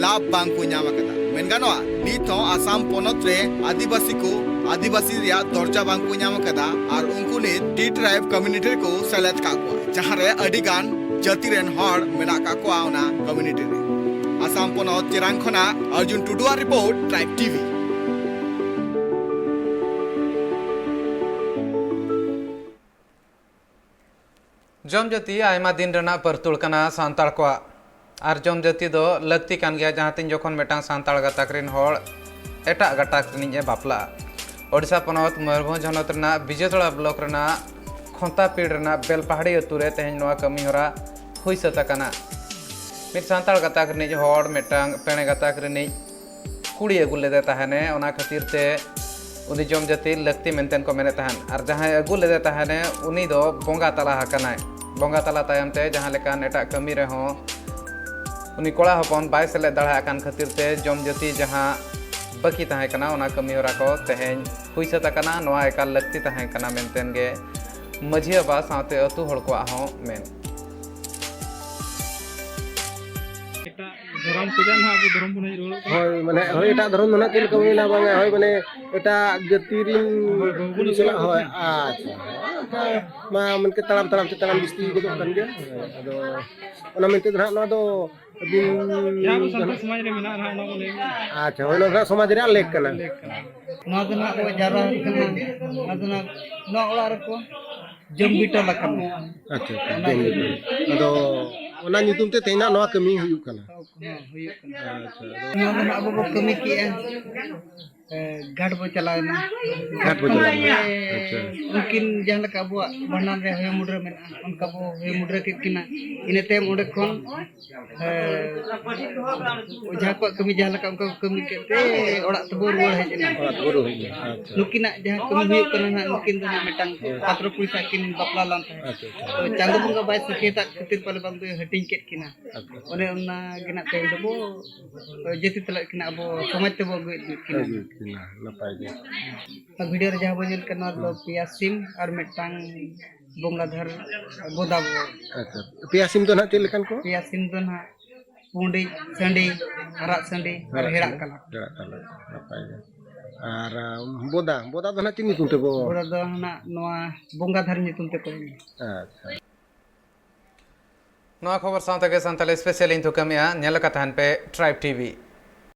ᱞᱟᱵᱷ ᱵᱟᱝ ᱠᱚ ᱧᱟᱢ ᱟᱠᱟᱫᱟ᱾ ᱢᱮᱱ ᱜᱟᱱᱚᱜᱼᱟ, ᱱᱤᱛ ᱦᱚᱸ ᱟᱥᱟᱢ ᱯᱚᱱᱚᱛ ᱨᱮ ᱟᱹᱫᱤᱵᱟᱹᱥᱤ ᱠᱚ ᱟᱹᱫᱤᱵᱟᱹᱥᱤ ᱨᱮᱭᱟᱜ ᱫᱚᱨᱡᱟ ᱵᱟᱝ ᱠᱚ ᱧᱟᱢ ᱟᱠᱟᱫᱟ ᱟᱨ ᱩᱱᱠᱩ ᱱᱤᱛ ᱴᱤ ᱴᱨᱟᱭᱤᱵᱽ ᱠᱚᱢᱭᱩᱱᱤᱴᱤ ᱨᱮᱠᱚ ᱥᱮᱞᱮᱫ ᱠᱟᱜ ᱠᱚᱣᱟ, ᱡᱟᱦᱟᱸ ᱨᱮ ᱟᱹᱰᱤ ᱜᱟᱱ ᱡᱟᱹᱛᱤ ᱨᱮᱱ ᱦᱚᱲ ᱢᱮᱱᱟᱜ ᱠᱟᱜ ᱠᱚᱣᱟ ᱚᱱᱟ ᱠᱚᱢᱭᱩᱱᱤᱴᱤ ᱨᱮ᱾ ᱟᱥᱟᱢ ᱯᱚᱱᱚᱛ ᱪᱮᱨᱟᱝ ᱠᱷᱚᱱᱟᱜ ᱚᱨᱡᱩᱱ ᱴᱩᱰᱩᱣᱟᱜ ᱨᱤᱯᱳᱨᱴ, ᱴᱨᱟᱭᱤᱵᱽ ᱴᱤᱵᱷᱤ᱾ ᱡᱚᱢ ᱡᱟᱹᱛᱤ ᱟᱭᱢᱟ ᱫᱤᱱ ᱨᱮᱱᱟᱜ ᱯᱟᱹᱨᱛᱩᱲ ᱠᱟᱱᱟ ᱥᱟᱱᱛᱟᱲ ᱠᱚᱣᱟᱜ᱾ ᱟᱨ ᱡᱚᱢ ᱡᱟᱹᱛᱤ ᱫᱚ ᱞᱟᱹᱠᱛᱤ ᱠᱟᱱ ᱜᱮᱭᱟ, ᱡᱟᱦᱟᱸ ᱛᱤᱱ ᱡᱚᱠᱷᱚᱱ ᱢᱤᱫᱴᱟᱝ ᱥᱟᱱᱛᱟᱲ ᱜᱟᱛᱟᱠ ᱨᱮᱱ ᱦᱚᱲ ᱮᱴᱟᱜ ᱜᱟᱛᱟᱠ ᱨᱤᱱᱤᱡ ᱮ ᱵᱟᱯᱞᱟᱜᱼᱟ᱾ ᱳᱰᱤᱥᱟ ᱯᱚᱱᱚᱛ ᱢᱚᱭᱩᱨᱵᱷᱚᱸᱡᱽ ᱦᱚᱱᱚᱛ ᱨᱮᱱᱟᱜ ᱵᱤᱡᱮᱛᱚᱲᱟ ᱵᱞᱚᱠ ᱨᱮᱱᱟᱜ ᱠᱷᱚᱱᱛᱟᱯᱤᱲ ᱨᱮᱱᱟᱜ ᱵᱮᱞᱯᱟᱦᱟᱲᱤ ᱟᱹᱛᱩ ᱨᱮ ᱛᱮᱦᱮᱧ ᱱᱚᱣᱟ ᱠᱟᱹᱢᱤ ᱦᱚᱨᱟ ᱦᱩᱭ ᱥᱟᱹᱛ ᱟᱠᱟᱱᱟ᱾ ᱢᱤᱫ ᱥᱟᱱᱛᱟᱲ ᱜᱟᱛᱟᱠ ᱨᱤᱱᱤᱡ ᱦᱚᱲ ᱢᱤᱫᱴᱟᱝ ᱯᱮᱲᱮ ᱜᱟᱛᱟᱠ ᱨᱤᱱᱤᱡ ᱠᱩᱲᱤ ᱟᱹᱜᱩ ᱞᱮᱫᱮ ᱛᱟᱦᱮᱱᱮ, ᱚᱱᱟ ᱠᱷᱟᱹᱛᱤᱨ ᱛᱮ ᱩᱱᱤ ᱡᱚᱢ ᱡᱟᱹᱛᱤ ᱞᱟᱹᱠᱛᱤ ᱢᱮᱱᱛᱮ ᱠᱚ ᱢᱮᱱᱮᱫ ᱛᱟᱦᱮᱱ᱾ ᱟᱨ ᱡᱟᱦᱟᱸᱭ ᱟᱹᱜᱩ ᱞᱮᱫᱮ ᱛᱟᱦᱮᱱᱮ, ᱩᱱᱤ ᱫᱚ ᱵᱚᱸᱜᱟ ᱛᱟᱞᱟ ᱟᱠᱟᱱᱟᱭ᱾ ᱵᱚᱸᱜᱟ ᱛᱟᱞᱟ ᱛᱟᱭᱚᱢ ᱛᱮ ᱡᱟᱦᱟᱸ ᱞᱮᱠᱟᱱ ᱮᱴᱟᱜ ᱠᱟᱹᱢᱤ ᱨᱮᱦᱚᱸ ᱩᱱᱤ ᱠᱚᱲᱟ ᱦᱚᱯᱚᱱ ᱵᱟᱭ ᱥᱮᱞᱮᱫ ᱫᱟᱲᱮᱭᱟᱜ ᱠᱟᱱ ᱠᱷᱟᱹᱛᱤᱨ ᱛᱮ ᱡᱚᱢ ᱡᱟᱹᱛᱤ ᱡᱟᱦᱟᱸ ᱵᱟᱹᱠᱤ ᱛᱟᱦᱮᱸ ᱠᱟᱱᱟ, ᱚᱱᱟ ᱠᱟᱹᱢᱤ ᱦᱚᱨᱟ ᱠᱚ ᱛᱮᱦᱮᱧ ᱦᱩᱭ ᱥᱟᱹᱛ ᱟᱠᱟᱱᱟ᱾ ᱱᱚᱣᱟ ᱮᱠᱟᱞ ᱞᱟᱹᱠᱛᱤ ᱛᱟᱦᱮᱸ ᱠᱟᱱᱟ ᱢᱮᱱᱛᱮ ᱜᱮ ᱢᱟᱹᱡᱷᱤ ᱵᱟᱵᱟ ᱥᱟᱶᱛᱮ ᱟᱹᱛᱩ ᱦᱚᱲ ᱠᱚᱣᱟᱜ ᱦᱚᱸ ᱢᱮᱱ᱾ ᱮᱴᱟᱜ ᱫᱷᱚᱨᱚᱢ ᱯᱩᱡᱟ ᱱᱟᱦᱟᱜ ᱟᱵᱚ ᱫᱷᱚᱨᱚᱢ ᱵᱚᱱ ᱦᱮᱡ ᱨᱩᱣᱟᱹᱲᱚᱜ ᱠᱟᱱᱟ᱾ ᱦᱳᱭ, ᱢᱟᱱᱮ, ᱦᱳᱭ, ᱮᱴᱟᱜ ᱫᱷᱚᱨᱚᱢ ᱫᱚ ᱱᱟᱦᱟᱜ ᱪᱮᱫ ᱞᱮᱠᱟ ᱦᱩᱭᱱᱟ ᱵᱟᱝᱟ, ᱦᱳᱭ, ᱢᱟᱱᱮ, ᱮᱴᱟᱜ ᱡᱟᱹᱛᱤ ᱨᱤᱱ ᱦᱳᱭ, ᱵᱟᱹᱦᱩ ᱵᱚᱱ ᱠᱩᱲᱤ ᱥᱟᱞᱟᱜ, ᱦᱳᱭ, ᱟᱪᱪᱷᱟ, ᱚᱱᱠᱟ ᱢᱟ, ᱢᱮᱱᱠᱮ, ᱛᱟᱲᱟᱢ ᱛᱟᱲᱟᱢ ᱛᱮ ᱛᱟᱲᱟᱢ ᱵᱤᱥᱛᱤ ᱜᱚᱫᱚᱜ ᱠᱟᱱ ᱜᱮᱭᱟ᱾ ᱦᱳᱭ, ᱟᱫᱚ ᱚᱱᱟ ᱢᱮᱱᱛᱮ ᱫᱚ ᱱᱟᱦᱟᱜ ᱱᱚᱣᱟ ᱫᱚ ᱟᱹᱵᱤᱱ ᱡᱟᱦᱟᱸ ᱟᱵᱚ ᱥᱟᱱᱛᱟᱲ ᱥᱚᱢᱟᱡᱽ ᱨᱮ ᱢᱮᱱᱟᱜᱼᱟ ᱱᱟᱦᱟᱜ, ᱚᱱᱟ ᱵᱚᱱ ᱞᱟᱹᱭ ᱜᱮᱭᱟ᱾ ᱟᱪᱪᱷᱟ, ᱦᱳᱭ, ᱱᱚᱣᱟ ᱫᱚ ᱱᱟᱦᱟᱜ ᱥᱚᱢᱟᱡᱽ ᱨᱮᱭᱟᱜ ᱞᱮᱠ ᱠᱟᱱᱟ᱾ ᱞᱮᱠ ᱠᱟᱱᱟ᱾ ᱱᱚᱣᱟ ᱫᱚ ᱱᱟᱦᱟᱜ ᱠᱚ ᱡᱟᱣᱨᱟ ᱟᱠᱟᱱᱟ, ᱱᱚᱣᱟ ᱫᱚ ᱱᱟᱦᱟᱜ ᱱᱚᱣᱟ ᱚᱲᱟᱜ ᱨᱮᱠᱚ ᱡᱚᱢ ᱵᱤᱴᱟᱹᱞ ᱟᱠᱟᱱᱟ᱾ ᱟᱪᱪᱷᱟ, ᱟᱪᱪᱷᱟ, ᱚᱱᱟ ᱡᱚᱢ ᱠᱟᱹᱢᱤ᱾ ᱵᱤᱴᱟᱹᱞ᱾ ᱟᱫᱚ ᱚᱱᱟ ᱧᱩᱛᱩᱢ ᱛᱮ ᱛᱮᱦᱮᱧ ᱱᱟᱜ ᱱᱚᱣᱟ ᱠᱟᱹᱢᱤ ᱦᱩᱭᱩᱜ ᱠᱟᱱᱟ᱾ ᱦᱚᱸ, ᱦᱩᱭᱩᱜ ᱠᱟᱱᱟ᱾ ᱟᱪᱪᱷᱟ, ᱟᱫᱚ ᱱᱚᱣᱟ ᱫᱚ ᱱᱟᱜ ᱟᱵᱚ ᱵᱚ ᱠᱟᱹᱢᱤ ᱠᱮᱜᱼᱟ᱾ ᱜᱷᱟᱴ ᱵᱚ ᱪᱟᱞᱟᱣ ᱮᱱᱟ᱾ ᱜᱷᱟᱴ ᱵᱚ ᱪᱟᱞᱟᱣ ᱮᱱᱟ᱾ ᱟᱪᱪᱷᱟ᱾ ᱩᱱᱠᱤᱱ ᱡᱟᱦᱟᱸ ᱞᱮᱠᱟ ᱟᱵᱚᱣᱟᱜ ᱵᱷᱟᱸᱰᱟᱱ ᱨᱮ ᱦᱚᱭᱚ ᱢᱩᱰᱨᱟᱹ ᱢᱮᱱᱟᱜᱼᱟ, ᱚᱱᱠᱟ ᱵᱚ ᱦᱚᱭᱚ ᱢᱩᱰᱨᱟᱹ ᱠᱮᱫ ᱠᱤᱱᱟ᱾ ᱤᱱᱟᱹ ᱛᱟᱭᱚᱢ ᱚᱸᱰᱮ ᱠᱷᱚᱱ ᱮ, ᱚᱡᱷᱟ ᱠᱚᱣᱟᱜ ᱠᱟᱹᱢᱤ ᱡᱟᱦᱟᱸ ᱞᱮᱠᱟ ᱚᱱᱠᱟ ᱠᱚ ᱠᱟᱹᱢᱤ ᱠᱮᱫ ᱛᱮ ᱚᱲᱟᱜ ᱛᱮᱵᱚ ᱨᱩᱣᱟᱹᱲ ᱦᱮᱡ ᱮᱱᱟ᱾ ᱚᱲᱟᱜ ᱛᱮᱵᱚ ᱨᱩᱣᱟᱹᱲ ᱦᱮᱡ ᱮᱱᱟ᱾ ᱟᱪᱪᱷᱟ᱾ ᱱᱩᱠᱤᱱᱟᱜ ᱡᱟᱦᱟᱸ ᱠᱟᱹᱢᱤ ᱦᱩᱭᱩᱜ ᱠᱟᱱᱟ ᱱᱟᱦᱟᱜ, ᱱᱩᱠᱤᱱ ᱫᱚ ᱱᱟᱦᱟᱜ ᱢᱤᱫᱴᱟᱝ ᱦᱳᱭ᱾ ᱯᱟᱛᱨᱚ ᱠᱩᱲᱤ ᱥᱟᱶ ᱠᱤᱱ ᱵᱟᱯᱞᱟ ᱞᱮᱱ ᱛᱟᱦᱮᱸᱫ᱾ ᱟᱪᱪᱷᱟ, ᱟᱪᱪᱷᱟ᱾ ᱛᱚ ᱪᱟᱸᱫᱚ ᱵᱚᱸᱜᱟ ᱵᱟᱭ ᱥᱟᱹᱠᱷᱭᱟᱹᱛᱟᱜ ᱠᱷᱟᱹᱛᱤᱨ ᱯᱟᱞᱮ ᱵᱟᱝ ᱫᱚᱭ ᱦᱟᱹᱴᱤᱧ ᱠᱮᱫ ᱠᱤᱱᱟ᱾ ᱟᱪᱪᱷᱟ᱾ ᱚᱱᱮ ᱚᱱᱟ ᱜᱮ ᱱᱟᱜ ᱛᱮᱦᱮᱧ ᱫᱚᱵᱚ ᱡᱟᱹᱛᱤ ᱛᱟᱞᱟᱜ ᱠᱤᱱᱟ, ᱟᱵᱚ ᱥᱚᱢᱟᱡᱽ ᱛᱮᱵᱚ ᱟᱹᱜᱩᱭᱮᱫ ᱠᱤᱱᱟ᱾ ᱟᱹᱜᱩᱭᱮᱫ ᱠᱤᱱᱟ, ᱱᱟᱯᱟᱭ ᱜᱮ᱾ ᱟᱨ ᱵᱷᱤᱰᱤᱭᱳ ᱨᱮ ᱡᱟᱦᱟᱸ ᱵᱚᱱ ᱧᱮᱞ ᱠᱟᱱᱟ, ᱱᱚᱣᱟ ᱫᱚ ᱯᱮᱭᱟ ᱥᱤᱢ ᱟᱨ ᱢᱤᱫᱴᱟᱝ ᱵᱚᱸᱜᱟᱫᱷᱟᱨ ᱵᱚᱫᱟ ᱵᱚ᱾ ᱟᱪᱪᱷᱟ, ᱯᱮᱭᱟ ᱥᱤᱢ ᱫᱚ ᱱᱟᱦᱟᱜ ᱪᱮᱫ ᱞᱮᱠᱟᱱ ᱠᱚ? ᱯᱮᱭᱟ ᱥᱤᱢ ᱫᱚ ᱱᱟᱦᱟᱜ ᱯᱩᱸᱰᱤᱡ ᱥᱟᱺᱰᱤ, ᱟᱨᱟᱜ ᱥᱟᱺᱰᱤ ᱟᱨ ᱦᱮᱲᱟᱜ ᱠᱟᱞᱚᱴ᱾ ᱦᱮᱲᱟᱜ ᱠᱟᱞᱚᱴ, ᱱᱟᱯᱟᱭ ᱜᱮ᱾ ᱟᱨ ᱟᱢ, ᱵᱚᱫᱟ, ᱵᱚᱫᱟ ᱫᱚ ᱱᱟᱦᱟᱜ ᱪᱮᱫ ᱧᱩᱛᱩᱢ ᱛᱮᱵᱚ? ᱵᱚᱫᱟ ᱫᱚ ᱱᱟᱦᱟᱜ ᱱᱚᱣᱟ ᱵᱚᱸᱜᱟᱫᱷᱟᱨ ᱧᱩᱛᱩᱢ ᱛᱮᱠᱚ ᱮᱢᱟ᱾ ᱟᱪᱪᱷᱟ᱾ ᱱᱚᱣᱟ ᱠᱷᱚᱵᱚᱨ ᱥᱟᱶ ᱛᱮᱜᱮ ᱥᱟᱱᱛᱟᱲᱤ ᱥᱯᱮᱥᱟᱞ ᱤᱧ ᱛᱷᱩᱠᱟᱹᱢᱮᱜᱼᱟ᱾ ᱧᱮᱞ ᱟᱠᱟᱫ ᱛᱟᱦᱮᱱ ᱯᱮ ᱴᱨᱟᱭᱤᱵᱽ ᱴᱤᱵᱷᱤ᱾